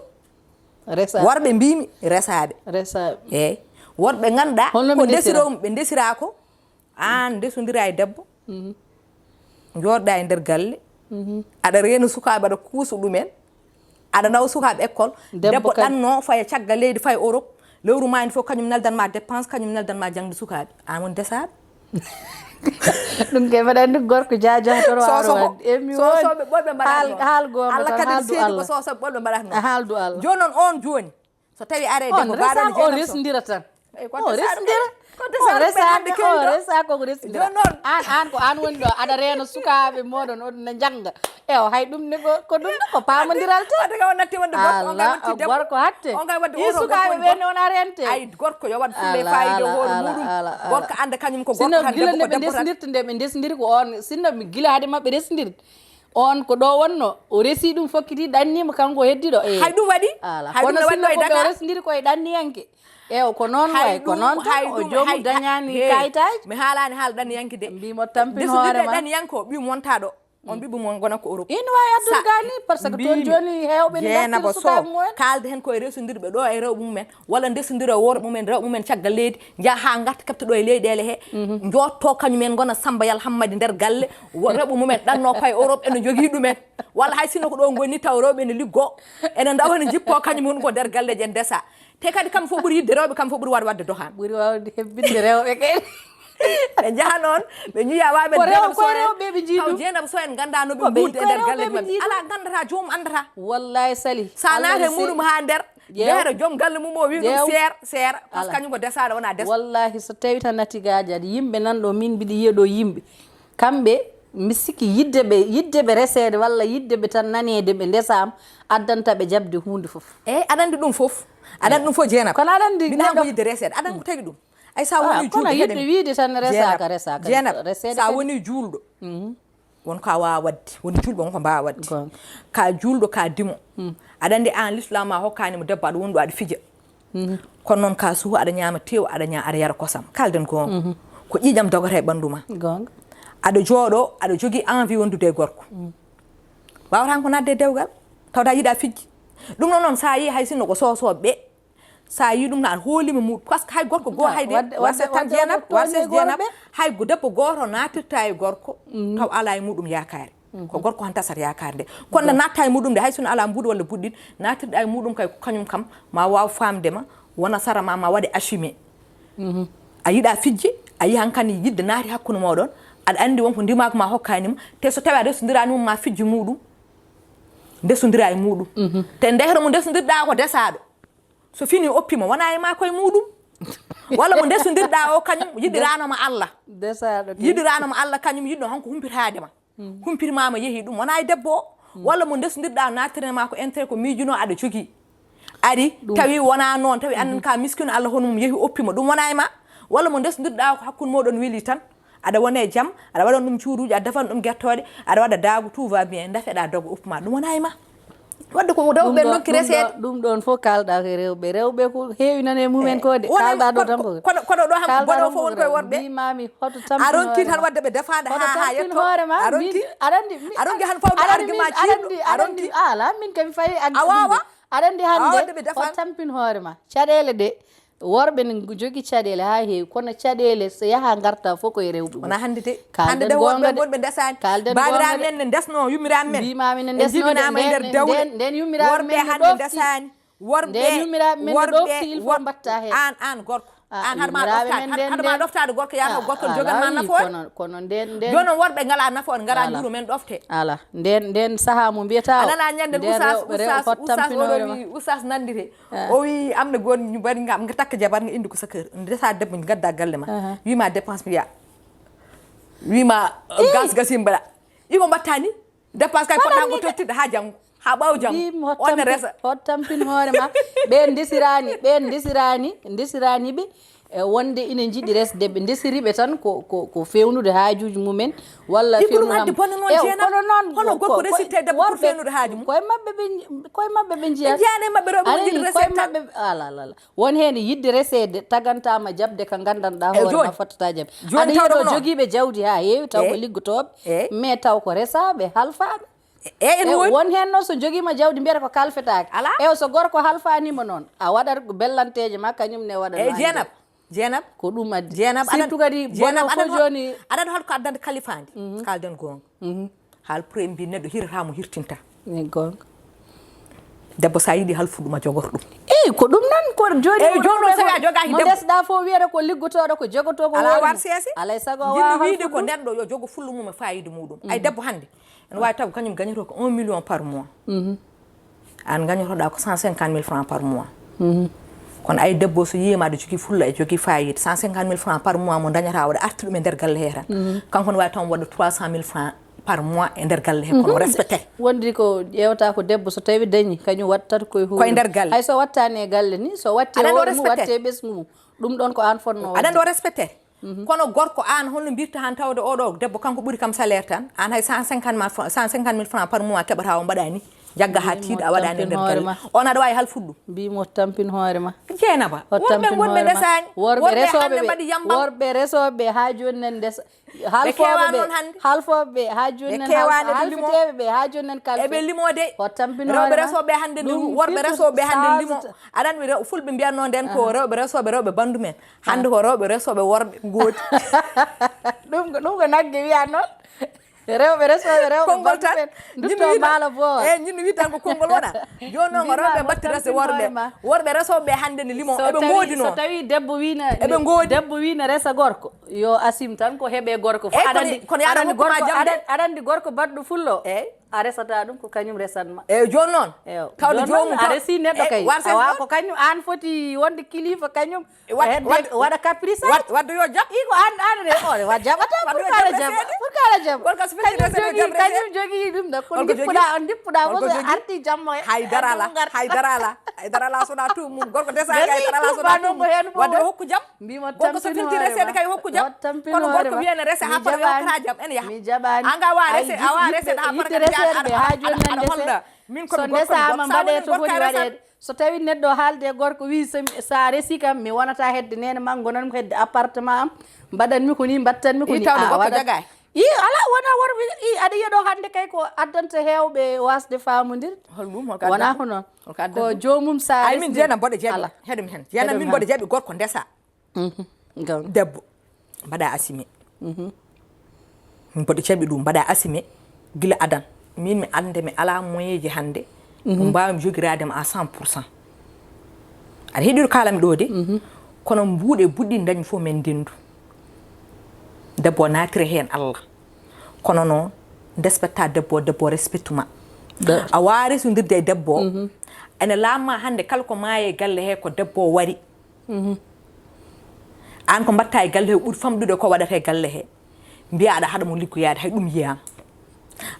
Worɓe mbimi resaaɓe. Resaaɓe. Eyyi. Worɓe ngannduɗa ko ndesiro ɓe ndesira ko. An ndesondira e debbo, jooɗɗa e nder galle, aɗa reena sukaaɓe, aɗa kuusa ɗumen, aɗa nawa sukaaɓe école. Debbo ɗanno faya caggal leydi, faya Europe, lewru ma en fof kañum neldan ma dépense, kañum neldan ma jangde sukaaɓe. An won desaɗo. Ɗum kay mbaɗa anndi gorko jaajotoɗo. Sosoɓe ɓolɓe mbaɗatno. Haal goonga Allah tan, kadi seedi ko sosoɓe ɓolɓe mbaɗatno. Haaldu Allah. Jooni noon on jooni so tawi are debbo baɗo ne jeenam so resdira tan. O resdira. O resa ko resdira. An an ko an woni ɗo aɗa reena sukaaɓe moɗon on na jannga. Ewa hay ɗum ne ko ɗum ko pamondiral te. Wadde ka on natti wonde gorko on kay wonti debbo. Gorko hatte. On kay wadde i sukaaɓe ɓe ne wona rente. Ay gorko yo waɗ fulle fayida hoore muɗum. Gorko anda kañum ko gorko tan debbo ko debbo tan. Nde ɓe ndesdirta nde ɓe ndesdiri ko on sinno mi gila hade maɓɓe resdirde. On ko ɗo wonno o resi ɗum fokkiti ɗannima kanko heddiɗo e hay ɗum waɗi. Ala kono sinno ko ɓe resdiri koye ɗanniyanke. Ew ko noon way ko noon tan o joomu dañani kayitaji. Mi haalani haala ɗanniyanke de. Mbimo tampin hoore ma ɗanniyanke o ɓiyum wonta ɗo. On ɓiɓɓe mon gona ko Europe. Ina wawi addude gal ni par ce que toon joni hewɓe ne ngartiri sukaaɓe mumen. Kaalde hen koye resondirɓe ɗo e rewɓe mumen. Walla ndesondira e worɓe mumen, rewɓe mumen caggal leydi, njaha haa ngarta keɓta ɗo e leyɗeele he, njotto kañum en ngona Samba Yal Hammadi nder galle, wo- rewɓe mumen ɗanno paye Europe ene njogii ɗumen. Walla hay sinno ko ɗo ngoni taw rewɓe ene liggo, ene ndawa ene njippo kañum woni ko nder galleeji en ndesa. Te kadi kamɓe fof ɓuri yidde rewɓe, kamɓe fof ɓuri waawde waɗde dohan. Ɓuri waawde hebbinde rewɓe kay. Ɓe njaha noon, ɓe ñuya waɓe ko rew ko rewɓe ɓe njii ɗum. Jeenaba so en ngannda no ɓe mbuude e nder galleeji maɓɓe. Ala ganndata joomum anndata. Wallahi sali. Sa naata e muɗum haa nder. Jeew. Jeeto joom galle mum o wi ɗum seer seer par ce que kañum ko desaɗo wona des. Wallahi so tawi tan natti gaajaade yimɓe nan ɗo min mbiɗa yiya ɗo yimɓe kamɓe mi sikki yidde ɓe yidde ɓe reseede walla yidde ɓe tan naneede ɓe ndesama addanta ɓe jaɓde hunde fof. Eyyi aɗa andi ɗum fof. Aɗa andi ɗum fof Jeenaba. Kono aɗa andi mbiɗa ko yidde reseede aɗa andi ko tawi ɗum. Ay sa woni julɗo kono yidde wiide tan resaka resaka Jeenaba. Reseede sa woni julɗo won ko a wawa wadde woni julɓe won ko mbawa wadde. Ka julɗo ka dimo aɗa andi an l'islam ma hokkanima debbo aɗa woni ɗo aɗa fija. Kono noon ka suuha aɗa ñama tew aɗa ña aɗa yara kosam kalden gonga ko ƴiƴam dogata e ɓandu ma. Aɗa jooɗo aɗa jogui envie wondude e gorko wawata ko nadde e dewgal tawda yiɗa fijji. Ɗum noon noon sa yi hay sinno ko sosoɓe ɓe sa yi ɗum na aɗa hoolima muɗum par ce que hay gorko goo hayde warset tan jeenab warset jeenab hay go debbo gooto natirta e gorko taw ala e muɗum yakare. Ko gorko han tasat yakare nde kono nde natta e muɗum nde hay sino ala mbuɗo walla buɗɗit natirɗa e muɗum kay ko kañum kam ma waw famde ma wona sara ma ma waɗe assumé. A yiɗa fijji a yi hankadi yidde naati hakkude moɗon aɗa andi wonko ndimagu ma hokkanima te so tawi a resodiranima ma fijji muɗum ndesodira e muɗum te ndehro mo ndesodirɗa ko desaɗo. So fini oppima wona e ma koye muɗum walla mo ndesodirɗa o kañum yiɗiranoma Allah. Yiɗiranoma Allah kañum yiɗno honko humpitade ma humpitmama yeehi ɗum wona e debbo o walla mo ndesodirɗa nattirema ko intérêt ko miijuno aɗa jogui ari tawi wona noon tawi annen ka miskino Allah hono mum yeehi oppima ɗum wona e ma walla mo ndesodirɗa ko hakkude moɗon weeli tan aɗa wona e jaam aɗa waɗan ɗum cuuruji aɗa defan ɗum guertoɗe aɗa waɗa daagu tout va bien dafeɗa dogo uppuma ɗum wona e ma. Wadde ko rewɓe nokki reseede ɗum ɗon fof kalɗa ko rewɓe rewɓe ko heewi nan e mumen ko de kalɗa ɗo tan ko kono kono ɗo han bono fof won koye worɓe mbimami hoto tampi a ronki tan wadde ɓe defaɗa ha ha yetto hoore ma a ronki aɗa andi a ronki han fawde argument ciɗo a ronki ala min kami fayi a wawa aɗa andi hande o tampin hoore ma caɗele ɗe Worɓe ne jogi caɗeele haa heewi, kono caɗeele so yaha ngarta fof koye rewɓe mum. Wona hannde de. Hannde de worɓe wonɓe ndesaani. Kalden goonga de. Baabiraaɓe men ne ndesno, yummiraaɓe men. Mbiimaami ne ndesno de. Njibinaama e nder dewle. Nden yummiraaɓe men ne ɗofti. Worɓe hannde ndesaani. Worɓe, nden yummiraaɓe men ne ɗofti, il faut mbatta heen. Aan, aan gorko. Aan haɗa ma ɗoftaade, haɗa ma ɗoftaade gorko, yaa taw gorko jogan ma nafoore. Kono, kono nden, nden. Jooni noon worɓe ngalaa nafoore, ngaraa njuuru men ɗofte. Ala. Nden, nden sahaa mo mbiyata o. A nana ñande nden Oustaz, Oustaz, Oustaz oɗo wi, Oustaz nandite. O wi am na goon ñu bari nga, nga takka jabar nga indi ko sa kër. Ndesa debbo ngadda galle ma. Wi ma dépense mbiya. Wi ma gas gasim mbaɗa. Iko mbatta ni? Dépense kay poɗɗa ko tottirde haa janngo, haa ɓaawo janngo. On ne resa. Hot tampin hoore ma. Ɓeen ndesiraani, ɓeen ndesiraani, ndesiraani ɓe. E wonde ina njiɗi resde ɓe, ndesiri ɓe tan ko, ko, ko feewnude haajuuji mumen, walla feewnude. Ɗum addi bonne noon, Jeynaba. Kono noon, hono gorko resirte debbo pour feewnude haaju mum? Koye maɓɓe ɓe, koye maɓɓe ɓe njiyata. Ɓe njiyaani e maɓɓe rewɓe njiɗi resirte tan. Won heen yiɗde reseede, tagantaama jaɓde ka nganndanɗaa hoore ma fottata jaɓde. Aɗa yiɗo jogiiɓe jawdi haa heewi, taw ko liggotooɓe, mais taw ko resaaɓe, halfaaɓe. E, e, won heen noon so jogiima jawdi mbiyata ko kalfetaake. Alaa. Ew so gorko halfaaniima noon, a waɗat ko bellanteeje ma, kañum ne waɗa. Eyi, Jeynaba, Jeynaba. Ko ɗum addi. Jeynaba, surtout kadi bono fof jooni. Aɗa anndi hol ko addanta kalifaandi? Kaalden goonga. Haal premier mbi neɗɗo hirata mo hirtinta. Ni goonga. Debbo so a yiɗi halfuɗo ma jogor ɗum. Eyi, ko ɗum noon ko jooni. Eyi, jooni noon so a jogaaki mo debbo. Mo ndesɗaa fof wiyata ko liggotooɗo, ko jogotoo, ko alaa war seese. Alaa e sago o waawa halfude ɗum. Wiide ko neɗɗo yo jogo fulla mum e faayiida muɗum. Ay debbo hannde. Ene waawi taw ko kañum gañotoo ko un million par mois. Aan gañotoɗaa ko cent cinquante mille francs par mois. Kono ay debbo so yiima aɗa jogii fulla e jogii faayiida, cent cinquante mille francs par mois mo dañata o, aɗa arti ɗum e nder galle he tan. Kanko ne waawi taw waɗa trois cent mille francs par mois e nder galle he, kono respecté. Wondi ko ƴeewata ko debbo so tawi dañi, kañum wattata koye huure. Koye nder galle. Hay so wattaani e galle ni, so watti e hoore mum, watti e ɓesngu mum. Ɗum ɗoon ko aan fotnoo waɗde. Aɗa anndi o respecté. Kono gorko aan, holno mbirta han tawde oɗo debbo kanko ɓuri kam salaire tan? Aan hay cent cinquante mille francs, cent cinquante mille francs par mois keɓata o mbaɗa ni. Jagga haa tiiɗa a waɗaani e nder galle. On aɗa waawi halfude ɗum. Mbii mo tampin hoore ma. Jeynaba, worɓe ngonɓe ndesaani. Worɓe resooɓe hannde mbaɗi yambal. Worɓe resooɓe haa jooni nan ndesa. Halfooɓe ɓe, halfooɓe ɓe haa jooni nan halfeteeɓe ɓe haa jooni nan kalfe. Eɓe limo de. Rewɓe resooɓe hannde ne, worɓe resooɓe hannde limo. Aɗa anndi fulɓe mbiyatnoo nden ko rewɓe resooɓe rewɓe banndum en. Hannde ko rewɓe resooɓe worɓe ngoodi. Ɗum ko, ɗum ko nagge wiya noon. Rewɓe resooɓe rewɓe konngol tan. Dutto maalo boo. Eyi, ñin wi tan ko konngol wona. Jooni noon ko rewɓe mbatti resde worɓe. Worɓe resooɓe hannde ne limo. Eɓe ngoodi noon. So tawi debbo wiina, eɓe ngoodi. Debbo wiina resa gorko. Yo asim tan ko heɓe gorko fof. Aɗa anndi, kono aɗa anndi gorko, aɗa anndi gorko baɗɗo fullo. Eyi. A resata ɗum ko kañum resat ma. Eyi, jooni noon. Tawde joomum a resi neɗɗo kay. Awa ko kañum aan foti wonde kilifa kañum. Hedde waɗa caprice. Wadde yo jaɓ. Iko an, an re o wa jaɓata. Pour kala jaɓa, pour kala jaɓa. Kañum jogi, kañum jogi ɗum ɗo. Ko ndippuɗa on, ndippuɗa fof so arti jamma. Hay dara ala, hay dara ala. Hay dara ala sona tum mum. Gorko desa hay dara ala sona tum mum. Wadde o hokku jam. Mbimo gorko so filti resede kay hokku jam. Kono gorko wiyene rese ha fota yokkata jam ene yaha. Mi jaɓani. Anga wa rese, awa rese ha fota kadi yaha. Aɗa holla. Min ko mi gorko. So ndesama mbaɗe to foti waɗede. So tawi neɗɗo haalde e gorko wi so mi, sa resi kam mi wonata hedde nene ma, gonanmi hedde appartement am, mbaɗanmi ko ni, mbattanmi ko ni. Tawde a gorko waɗat jagaani. I ala wona worɓe i aɗa yiya ɗo hannde kay ko addanta heewɓe wasde faamondirde. Hol ɗum, hol ko wona addanta? Ko noon. Hol ko addanta? Ko joomum sa ay min resi jeena mboɗo jeeɓi. Ala. Heɗum heen. Jeena min mboɗo jeeɓi gorko ndesa. Mhm. Ngam. Debbo mbaɗa asime. Mhm. Mboɗo jaɓi ɗum mbaɗa asime gila adan. Min mi annde mi alaa moyeeji hannde. Mhm. Ko mbaawmi jogiraade ma à cent pour cent. Aɗa heɗir kaalami ɗo de. Mhm. Kono mbuuɗe buɗɗi dañmi fof min ndendu. Debbo naatire heen Allah. Kono noon, respecta debbo, debbo respectu ma. A waawi resondirde e debbo. Mhm. Ene laamma hannde kala ko maayi e galle he ko debbo wari. Mhm. Aan ko mbatta e galle he ɓuri famɗude ko waɗata e galle he. Mbiya aɗa haɗa mo liggoyaade, hay ɗum yiyaama.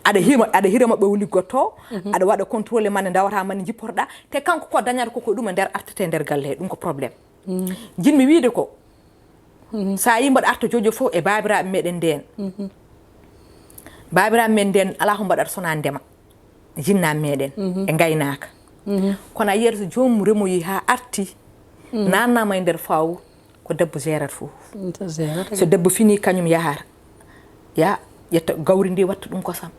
Aɗa hima, aɗa hira mo ɓe liggotto, mhm, aɗa waɗa contrôle mane ndawata mane jipporɗa, te kanko ko dañata ko ko ɗum e nder artete e nder galle he, ɗum ko problème. Mhm. Jinmi wiide ko, mhm, sa yi mbaɗa arta jojo fof e baabiraaɓe meɗen ndeen. Mhm. Baabiraaɓe men ndeen alaa ko mbaɗata sona ndema. Jinnaaɓe meɗen, mhm, e ngaynaaka. Mhm. Kono a yiyata so joomum remoyi haa arti, mhm, naatnaama e nder fawru, ko debbo gérata fof. Mm, to gérata. So debbo fini, kañum yahata. Ya, ƴetta gawri ndi, watta ɗum kosam.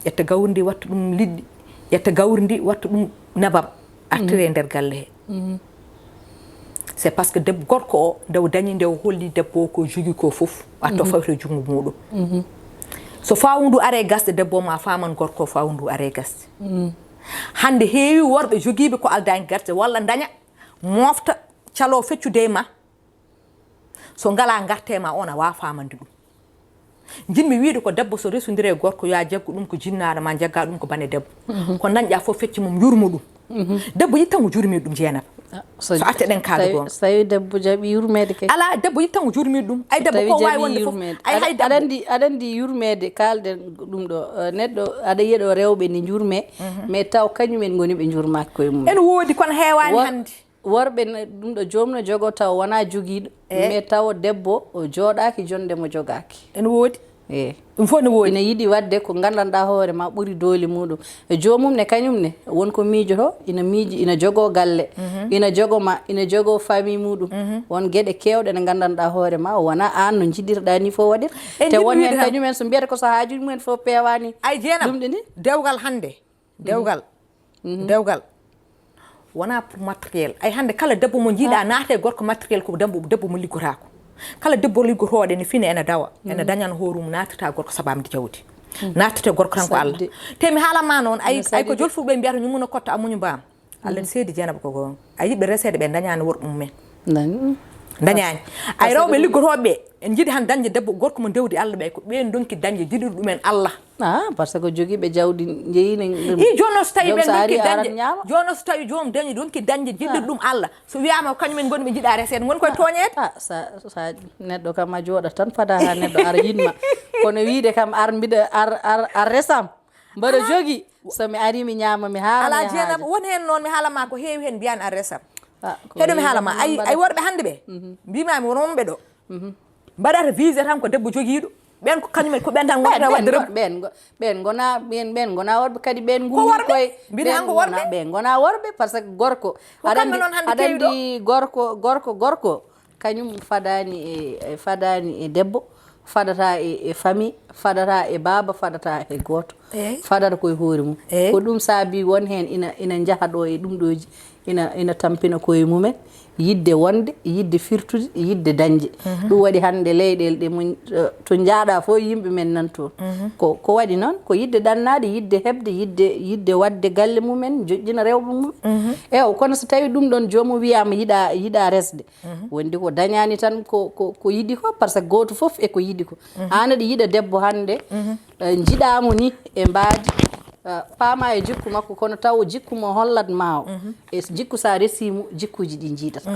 Ƴetta gawri ndi, watta ɗum liɗɗi. Ƴetta gawri ndi, watta ɗum nebam. Artire, mhm, e nder galle he. Mhm. C'est parce que debbo gorko o, nde o dañi, nde o holli debbo o ko jogi ko fof, a tofay to junngo muuɗum. So faawu ndu aree gasde, debbo o ma faaman gorko o faawu ndu aree gasde. Hannde heewi worɓe jogiiɓe ko aldaani gasde walla ndaña, moofta, caloo feccude e ma. So ngalaa ngarte ma, on a waawa faamande ɗum. Njiɗmi wiide ko debbo so resondire e gorko, yo a jaggu ɗum ko jinnaaɗo ma, jagga ɗum ko bane debbo. Ko dañɗa fof fecci mum, yurmo ɗum. Debbo yiɗi tan ko jurmi ɗum, Jeenaba. Ah, so So arteɗen kaala tawi, goonga. so tawi debbo jaɓi yurmeede kay. Alaa, debbo yiɗi tan ko jurmi ɗum. Ay, So debbo tawi ko waawi jaɓi wonde fof. yurmeede. Ay, Aɗa, hay debbo. aɗa anndi, aɗa anndi yurmeede kaalɗen ɗum ɗo. Eh, neɗɗo aɗa yiya ɗo rewɓe ne njurme, mais taw kañumen ngoni ɓe njurmaaki koye mum. Ene woodi, kono heewaani Wor-, hannde. Worɓe ne, ɗum ɗo joom no jogo taw wonaa jogiiɗo, Eh. mais taw debbo o jooɗaaki jonde mo jogaaki. Ene woodi. Eh. Ɗum fof ne woodi. Ina yiɗi waɗde ko nganndanɗaa hoore ma ɓuri doole muɗum. E joomum ne, kañum ne, won ko miijoto, ina miiji, ina jogoo galle, ina jogo ma, ina jogoo famille muɗum. Won geɗe keewɗe ɗe nganndanɗaa hoore ma, wonaa aan no njiɗirɗaa ni fof waɗir. E Te njiɗmi won heen wiide tan. kañumen so mbiyata ko so haajuuji mumen fof peewaani. Ay, Jeenaba, Ɗum ɗi ni? dewgal hannde, dewgal, dewgal, wonaa pour matériel. Ay, hannde kala debbo mo njiiɗa naata e gorko matériel, ko debbo, debbo mo liggotaako. Kala debbo liggotooɗo ene fina, ene dawa, ene dañan hoore mum, naatata gorko sabaamde jawdi. Naatata gorko tan ko Allah. Sadde. Te mi haala ma noon, ay, Ene ay ko sadde. jolfuɓe mbiyata ñumuna kotta amuñu mbaam. Allah ne seedi, Jeenaba, ko goonga. A yiɓe reseede ɓe dañaani worɓe mumen. Dañaani. Ay, Parce que rewɓe ɗum liggotooɓe ɓe, en njiɗi han dañde debbo, gorko mo dewdi Allah ɓe, ko ɓeen donki dañde jiɗir ɗumen Allah. Ah, parce que jogiiɓe jawdi njeyi ne ɗum. I jooni o so tawi Joom ɓen so donki ari, arat dañde, ñaama. jooni o so tawi joom dañi donki dañde jiɗir Ah. ɗum Allah. So wiyaama ko kañumen ngoni ɓe njiɗa reseede, ngoni koye tooñeede. Ah, sa, sa neɗɗo kam a jooɗat tan fada ha neɗɗo ara yiɗma. Kono wiide kam ar mbiɗa ar, ar, ar resam. Mbaɗa Alaa. jogi. So mi ari mi ñaama mi haara Alaa, mi Jeenaba, haaja. won heen noon mi haala ma ko heewi heen mbiyan ar resam. Ah, ko Heɗo mi heewi haala ma, noon ay, mbaɗa. ay worɓe hannde ɓe, mbimami won wonɓe ɗo. Mbaɗata visé tan ko debbo jogiiɗo. Ɓen ko kañumen, ko ɓen tan Ɓen, wonata ɓen, waɗde rem. ɓen, ɓen ngona, ɓen, ɓen ngona worɓe kadi ɓen Ko nguuri worɓe? koye. Mbiɗa Ɓen han ko worɓe? ngona, ɓen ngona worɓe, parce que gorko. Ko Aɗa kamɓe anndi, noon hannde aɗa keewi ɗo? anndi gorko, gorko, gorko, kañum fadaani e, e, fadaani e debbo, fadata e, e famille, fadata e baaba, fadata e gooto. Eey. Fadata koye hoore mum. Eey. Ko ɗum saabi won heen ina, ina njaha ɗo e ɗum ɗooji, ina, ina tampina koye mumen, yiɗde wonde, yiɗde firtude, yiɗde dañde. Ɗum waɗi hannde leyɗeele ɗe mum, eh, to njaaɗa fof yimɓe men nan toon. Ko, ko waɗi noon, ko yiɗde ɗannaade, yiɗde heɓde, yiɗde, yiɗde waɗde galle mumen, joƴƴina rewɓe mum. Eewa, kono so tawi ɗum ɗoon joomum wiyaama yiɗa, yiɗa resde, wondi ko dañaani tan ko, ko, ko yiɗi ko, parce que gooto fof e ko yiɗi ko. Aan aɗa yiɗa debbo hannde, eh, njiɗaa mo ni e mbaadi, eh, paama e jikku makko, kono taw jikku mo hollat ma o, e jikku so a resii mo, jikkuuji ɗi njiidata.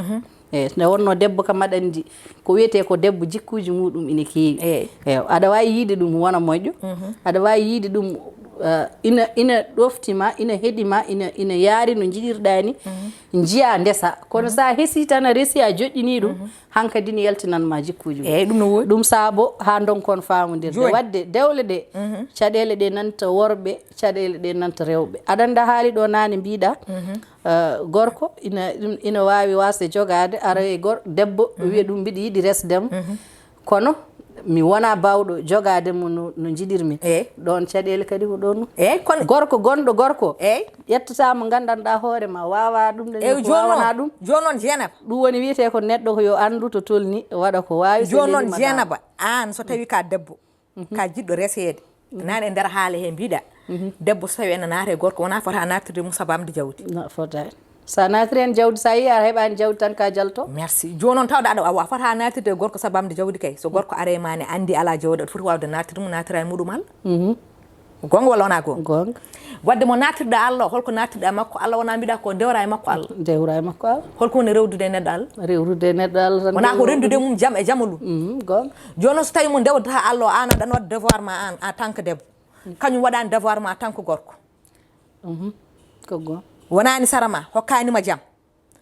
Eeyi, nde wonnoo debbo kam aɗa anndi, ko wiyetee ko debbo jikkuuji muɗum ina keewi. Eeyi. Eeyi, aɗa waawi yiide ɗum wona moƴƴo, aɗa waawi yiide ɗum, eh, ina, ina ɗofti ma, ina heɗi ma, ina, ina yaari no njiɗirɗaa ni, njiyaa ndesa. Kono so a hesii tan a resii a joƴƴinii ɗum, hankadi ne yaltinan ma jikkuuji mum. Eeyi, ɗum no woodi. Ɗum saabo haa ndonkon faamondirde. Jooni. Waɗde dewle ɗe, caɗeele ɗe nanta worɓe, caɗeele ɗe nanta rewɓe. Aɗa annda haali ɗo naane mbiɗa, eh, gorko ina, ɗum ina waawi waasde jogaade, ara e gor-, debbo, wiya ɗum mbiɗa yiɗi resde mo. Kono mi wona baawɗo jogaade mo no, no njiɗirmi. Eeyi. Ɗoon caɗeele kadi ko ɗoon. Eeyi, kono Gorko gonɗo gorko, Eeyi. ƴettata mo nganndanɗaa hoore ma, waawa ɗum ɗo Eeyi, ko jooni waawanaa noon, ɗum. jooni noon Jeenaba. Ɗum woni wiyetee ko neɗɗo ko yo anndu to tolni, waɗa ko waawi, so Jooni noon lelii ma Jeenaba, aan so tawi ka debbo, ka jiɗɗo reseede, naan e nder haala he mbiɗa, debbo so tawi ene naata e gorko, wona fota naattirde mum sabaamde jawdi. No, fotaani. So a naatiri heen jawdi, so a yii a heɓaani jawdi tan ka jalto. Merci. Jooni noon tawde aɗa, a fota naattirde e gorko sabaamde jawdi kay. So gorko are ma ne anndi alaa jawdi, aɗa foti waawde naattirde mum, naatira e muɗum Allah. Ko goonga walla wonaa goonga? Goonga. Waɗde mo naatirɗa Allah, holko naatirɗa makko Allah, wona mbiɗa ko dewra e makko Allah? Dewra e makko Allah. Holko woni rewdude e neɗɗo Allah? Rewrude e neɗɗo Allah tan Wona ko rewrude rendude mum jam e jamalum. Mhm, goonga. Jooni noon so tawi mo ndewdata Allah o, aan aɗa waɗa devoir ma aan, en tant que debbo. Kañum waɗaani devoir ma en tant que gorko. Mhm, ko goonga. Wonaani sara ma, hokkaani ma jam.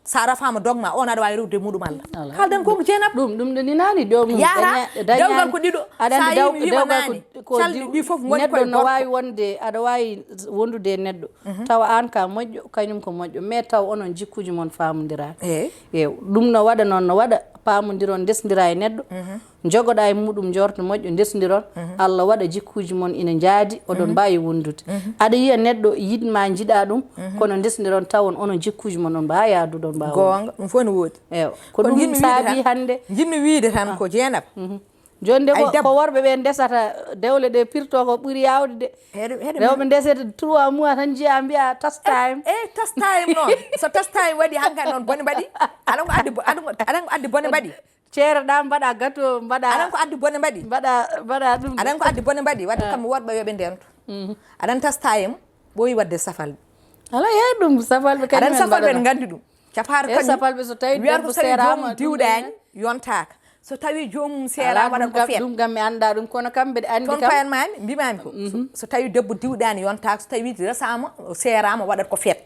Sa rafaama dogma, on aɗa waawi rewde muɗum Allah. Alaa. Kaalden ko ko Jeenaba. Ɗum, ɗum ɗo ni naani, ɗo mum Yaara, daña-, dañaani. Dewgal ko ɗiɗo. Aɗa Sa anndi daw-, yii mi wiima dewgal ko naani. Ko calɗi ɗi fof ngoni neɗɗo koye no gorko. Waawi wonde, aɗa waawi wondude e neɗɗo, tawa aan ka moƴƴo, kañum ko moƴƴo, mais taw onon jikkuuji mon faamondiraani. Eey. Eew, ɗum no waɗa noon, no waɗa paamondiron, ndesndira e neɗɗo, njogoɗa e muɗum njoorto moƴƴo, ndesndiron, Allah waɗa jikkuuji mon ina njaadi, oɗon mbaawi wondude. Aɗa yiya neɗɗo yiɗ ma, njiɗa ɗum, kono ndesndiron tawon onon jikkuuji mon on mbaawa yaadude, on mbaawa wondude. Goonga, ɗum fof ne woodi. Eew, ko ɗum saabi hannde. Njiɗmi wiyde tan ko Jeenaba. Jooni de ko, ko worɓe ɓe ndesata dewle ɗe pirto ko ɓuri yaawde de. Rewɓe ndesete trois mois tan njiya mbiya tas time. E tas time noon. So tas time waɗi hankadi noon bone mbaɗi. Aɗa ko addi bo-, aɗa ko, aɗa ko addi bone mbaɗi. Ceere ɗa mbaɗa gato, mbaɗa. Aɗa ko addi bone mbaɗi. Mbaɗa, mbaɗa ɗum. Aɗa ko addi bone mbaɗi. Wadde kam worɓe yo ɓe ndento. Aɗa tas time ɓooyi wadde safalɓe. Ala yeeɗum safalɓe kañum. Aɗa safalɓe ne nganndi ɗum. Capaare kañum. Safalɓe so tawi wiyata ko so tawi joomum diwɗaani yontaaka. So tawi joomum seera waɗat ko feet. Ɗum kam mi annda ɗum, kono kam mbeɗa anndi. Toon kam payanmaami, mbimaami ko. So, so tawi debbo diwɗaani yontaaka, so tawi resama, seerama waɗat ko feet.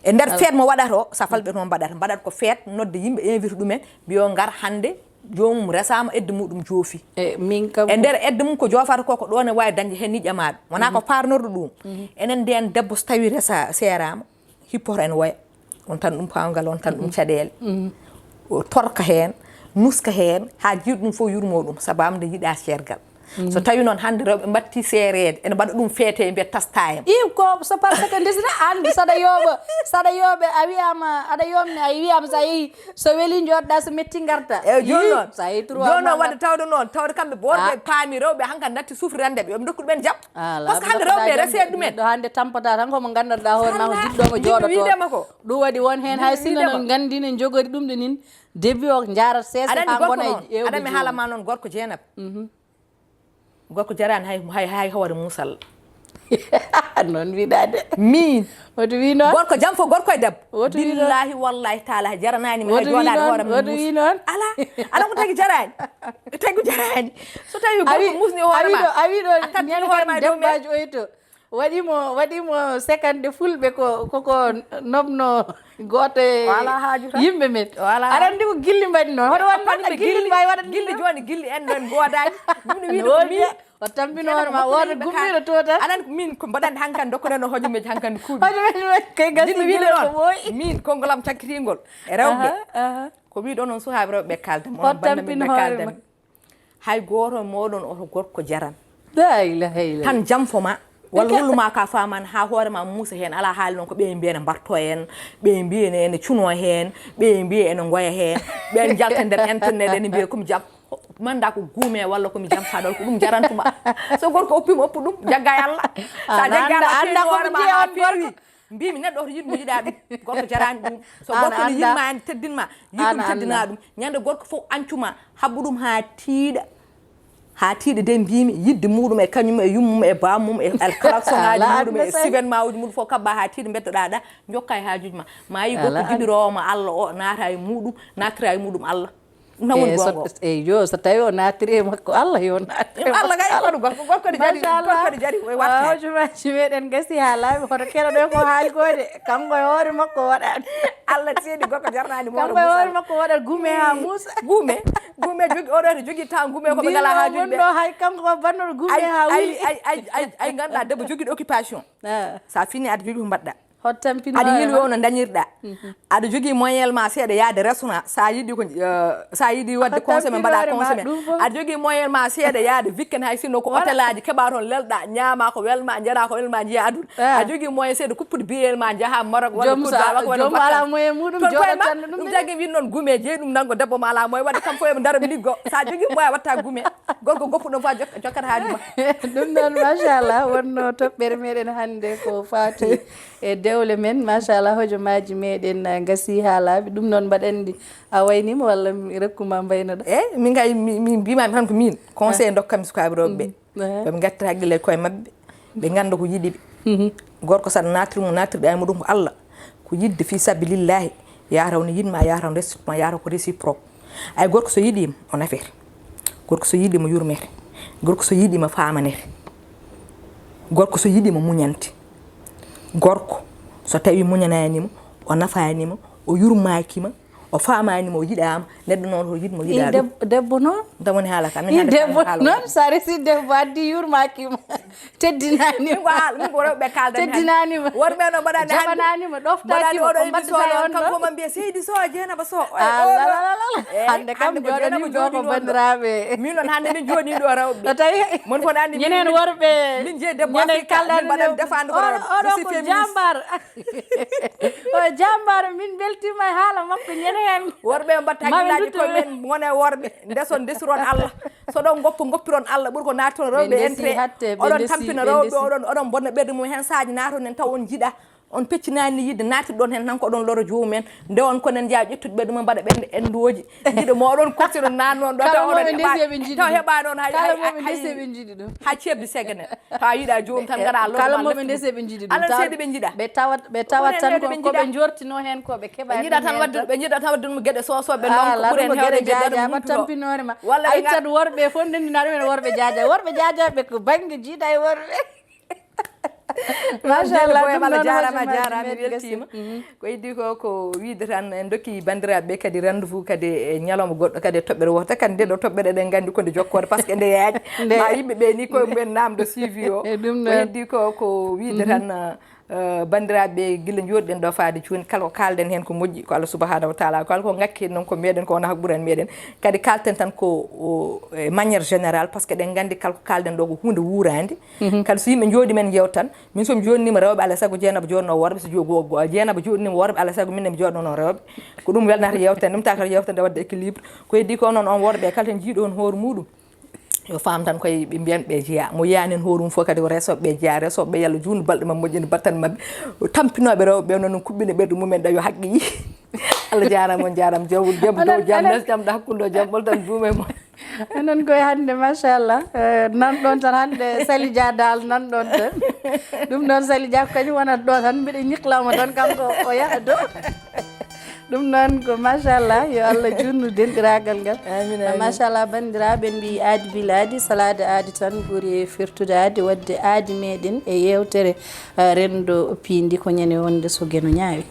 E nder feet mo waɗata o, safalɓe toon mbaɗata, mbaɗat ko feet, nodda yimɓe, invite ɗumen, mbiyo ngar hannde joomum resama, edde muɗum joofi. E min kam. E nder edde mum ko joofata ko, ko ɗo ne waawi dañde heen ñiiƴe ma ɗum. Wona ko parnorɗo ɗum. Enen nden debbo so tawi resa seerama, hippoto ene woya. On tan ɗum pawngal, on tan ɗum caɗeele. O torka heen, nuska heen, haa jiiɗ ɗum fof yurmo ɗum, sababu nde yiɗa ceergal. So tawi noon hannde rewɓe mbatti seereede, ene mbaɗa ɗum feete, mbiya tas time. Iw ko so par ce que ndesina aan saɗa yooɓa, saɗa yooɓe a wiyama, aɗa yomni a wiyama sa yehi, so weli jooɗɗa, so metti ngarta. E jooni noon, sa yehi trois mois. Jooni noon wadde tawde noon, tawde kamɓe worɓe paami rewɓe hankadi natti sufrirande ɓe, yoɓe ndokku ɗumen jam. Par ce que hande rewɓe resede ɗumen. Ɗo hande tampata tan ko mo gandanɗa hoore ma ko jiɗɗo mo jooɗoto. Ɗum waɗi won hen hay sinno no gandi ne jogori ɗum ɗo nin. Debbi o jarat sese ha gona e ewde. Aɗa mi haala ma noon gorko Jeenab. Gorko jarani hay, hay, hay hoore musalla. Noon mbiɗa de. Min. Woto wi noon. Gorko jam fo gorko e debbo. Woto wi noon. Billahi wallahi taala jaranaani mi hay jooɗaade hoore ma. Woto wi noon. Ala. Ala ko tagi jarani. Tagi jarani. So tawi gorko musni hoore ma. A wi ɗo, a wi ɗo. A tampini hoore ma e dow men. Debbaji oyto. Waɗi mo, waɗi mo sekande fulɓe ko, ko, ko nobno gooto e yimɓe men. Aɗa anndi ko gilli mbaɗi noon. Hoto waɗ noon gilli mbawi waɗa gilli jooni gilli en noon goodaani. Ɗum no wiide ko min. O tampino hoore ma wooda gummiiɗo to tan. Anan min ko mbaɗan hankan dokkoɗen no hojomeji hankan kuuɓi. Hojomeji men kay gasi wiide noon. Min konngolam cakkitingol e rewɓe. Ko wiɗo noon suhaaɓe rewɓe ɓe kaalda. O tampino hoore ma. Hay gooto e mooɗon oto gorko jaran. La ilaha illallah. Tan jam fo ma. Walla hullu ma ka faman ha hoore ma muusa heen ala haali noon ko ɓe mbiya ene mbarto en, ɓe mbiya ene, ene cuno heen, ɓe mbiya ene ngoya heen, ɓe jalta nder internet ene mbiya komi jam. Manda ko guume walla komi jam paɗol ko ɗum jarantuma. So gorko oppima oppu ɗum jagga e Allah. Sa jagga Allah anda ko hoore ma ha feewi. Mbimi neɗɗo oto yiɗ mo yiɗa ɗum. Gorko jarani ɗum. So gorko ne yiɗma ene teddinma yiɗum teddina ɗum. Ñande gorko fof ancuma habbu ɗum ha tiiɗa. Ha tiiɗa de mbimi yidde muɗum e kañum e yummum e bamum e alkalaksongaji muɗum e sivenmauji muɗum fof kabba ha tiiɗa beddoɗa ɗa jokka e hajuji ma. Ma yi gorko jiɗirowoma Allah o naata e muɗum natira e muɗum Allah. Nawon gongo. Eyo so tawi o naatiri e makko Allah yo naatiri e Allah kay makko. Gorko gorko ne jari gorko ne jari o watta. Hojumaji meɗen gasi ha laaɓi hoto keɗoɗo ko haali ko de kanko e hoore makko waɗani. Allah seedi gorko jarnani mo kanko e hoore makko waɗa gume ha muusa gume gume jogi oɗo ne jogi ta gume ko ɓe ngala hajude ɓe. Hay kanko ko bannoɗo gume ha wuli ay ay ay ay ganduɗa debbo jogiɗo occupation. Sa fini aɗa jogi ko mbaɗɗa. Hotto tampino aɗa yiilwi o no dañirɗa. Aɗa jogii moyen ma seeɗa yaade restaurant sa yiɗi ko sa yiɗi wadde conseil ma mbaɗa conseil ma. Aɗa jogii moyen ma seeɗa yaade weekend hay sinno ko hôtel aji keɓa toon lelɗa ñaama ko welma njaɗa ko welma njiya aduna. Aɗa jogii moyen seeɗa kuppude billet ma njaha Maroc walla Côte d'Ivoire walla joom ala moyen muɗum joɗa tan ɗum jaggi win noon gume jeyi ɗum nango debbo ma ala moyen wadde kam fof eɓe daro ɓe liggo sa jogii moyen watta gume. Gorko goppuɗo fof a jok- jokkata haaju ma. Ɗum noon machallah wonno toɓɓere meɗen hannde ko faati e dewle men machallah hojomaaji meɗen ngasi haa laaɓi ɗum noon mbaɗanndi a waynima walla mi rokkuma mbaynoɗa. Eyi min kay mi mbimami tan ko min conseil dokkami sukaaɓe rewɓe ɓe ɓe ngattir haqqille koye maɓɓe. Ɓe ngannda ko yiɗi ɓe. Gorko saɗa naatiri mo naatirɗa e muɗum ko Allah ko yidde fi sabilillahi yataw no yiɗma yataw resitma yataw ko réciproque. Ay gorko so yiɗima o nafete. Gorko so yiɗima yurmete. Gorko so yiɗima famanete. Gorko so yiɗima muñante. Gorko so tawi muñananima o nafanima o yurmakima O faamaani mo, o yiɗaama. Neɗɗo noon, o yiɗ mo, yiɗaa ɗum. Debbo, debbo noon. Ɗum woni haala kam. Min I hannde debbo kam haala noon, so a resi debbo addi yurmaaki ma. Teddinaani Min ko haala, min ko rewɓe kaaldan heen. Teddinaani ma. Worɓe no mbaɗani hannde. Jaɓanaani ma, ɗoftaaki Mbaɗani ma, oɗo ko émission mbaɗata e noon, on kam ɗo. Fof ma mbiya seydi Soh, Jeynaba Soh. Ah, la, la, la, la. Eey, Hannde kam hannde ko jooɗanii Jeynaba ɗo ko jooɗii ɗo. Banndiraaɓe. Min noon hannde min jooɗii ɗo rewɓe. So tawi Mon fof ne anndi min- ñeneen worɓe min jeyi debbo ñeneen Afrika, min kaaldan mbaɗan ne- défendre ko oɗo rewɓe. oɗo Je suis ko féministe. Jambar. O Jambar, min mbeltiima e haala makko, ñeneen. Worɓe mbatta Ma ɓe hakkillaaji nduttu koye ɓe. Men, ngone worɓe, ndeson ndesiron Allah. So ɗon ngoppo ngoppiron Allah, ɓuri ko naatton rewɓe ndesi entrée. hatte, ɓe Oɗon ndesi, tampina ɓe rewɓe, ndesi. Oɗon oɗon bonna ɓerɗe mum heen, saaji naatoɗen taw on njiɗa. On peccinaani yidde, naatirɗon heen tan ko oɗon lora joomum en. Nde on kono en njaha ƴettude ɓerɗe mum, mbaɗa ɓernde enndooji. Njiɗa mo oɗon korsiro naat noon ɗo, Kala taw moɓe oɗon ndesi heɓaani. eɓe njiɗi Taw ɗum. Heɓaani on hay Kala hay moɓe hay- ndesi eɓe njiɗi ɗum. Hay ceebdi segene. Taw yiɗa joomum tan ngara Allah Kala ma moɓe leftu. Ndesi eɓe njiɗi ɗum. Alan Tawa- seeɗa ɓe njiɗa. Ɓe tawat ɓe tawat Woni tan heen ko ɓe ko ɓe njiɗa. njortinoo heen ko ɓe Ɓe keɓaani. njiɗa tan Heen wadde tan. ɓe njiɗa tan wadde ɗum geɗe soosooɓe noon ko Ala ɓuri ɗum heen ko heewde geɗe jeɗɗam jaajaa ma mum to. Tampinoore ma. Walla A ɓe ittat worɓe fof ndenndinaa ɗum en worɓe jaajaa. Worɓe jaajaaɓe ko bannge jiida e worɓe. Machallah, Boy ɗum Balla noon jaaraama, hojomaaji jaaraama, mi meeɗen weltiima. Mhm. Ko heddi ko, ko wiide tan, en ndokki banndiraaɓe kadi rendez-vous kadi e ñalawma goɗɗo kadi e toɓɓere wootere kadi. Nde ɗo toɓɓere eɗen nganndi ko nde jokkoore, parce que nde yaaji. Nde- Ma yimɓe ɓe ni ko ɓen naamdo suivi o. E ɗum Ko noon. Heddi ko, ko wiide tan, eh, banndiraaɓe, gila njooɗiɗen ɗo faade jooni, kala ko kaalɗen heen ko moƴƴi, ko Allah subhanahu wa taala, kala ko ŋakki noon ko meɗen, ko wona hak ɓuran meɗen. Kadi kaalten tan ko, o, e manière générale, parce que eɗen nganndi kala ko kaalɗen ɗo ko huunde wuuraande. Kadi so yimɓe njooɗi men njeewtan, min so mi jooɗniima rewɓe, alaa e sago Jeynaba jooɗnoo worɓe, so jo-, go-, go-, Jeynaba jooɗniima worɓe, alaa e sago min mi jooɗnoo rewɓe. Ko ɗum welnata yeewtere, ɗum taka yeewtere nde wadde équilibre. Ko heddi ko noon on worɓe kala tan jiiɗo on hoore muɗum. Yo faam tan koye ɓe mbiyan ɓe jeya. Mo yaani en hoore mum fof kadi ko resooɓe ɓe jeya, resooɓe ɓe yalla juutnu balɗe maɓɓe moƴƴini battane maɓɓe. Tampinooɓe rewɓe ɓe noon kuɓɓina ɓerɗe mum en ɗo yo haqqe yi. Allah jaaraama on jaaraama jawwol jam dow jam les jam ɗo hakkunde o jam ɓol tan buume mo. Onon koye hannde machallah. Eh, nan ɗon tan hannde Sali Dia dal nan ɗon tan. Ɗum ɗon Sali Dia ko kañum wonata ɗo tan mbiɗa ñiklama tan kanko o yaha dow. Ɗum noon ko machallah yo Allah juutnu denɗiraagal ngal. Amin, amin. Machallah banndiraaɓe en mbi aadi bil aadi salaade aadi tan ɓuri firtude aadi wadde aadi meɗen e yeewtere eh, renndo piindi ko ñande wonde so geno ñaawi.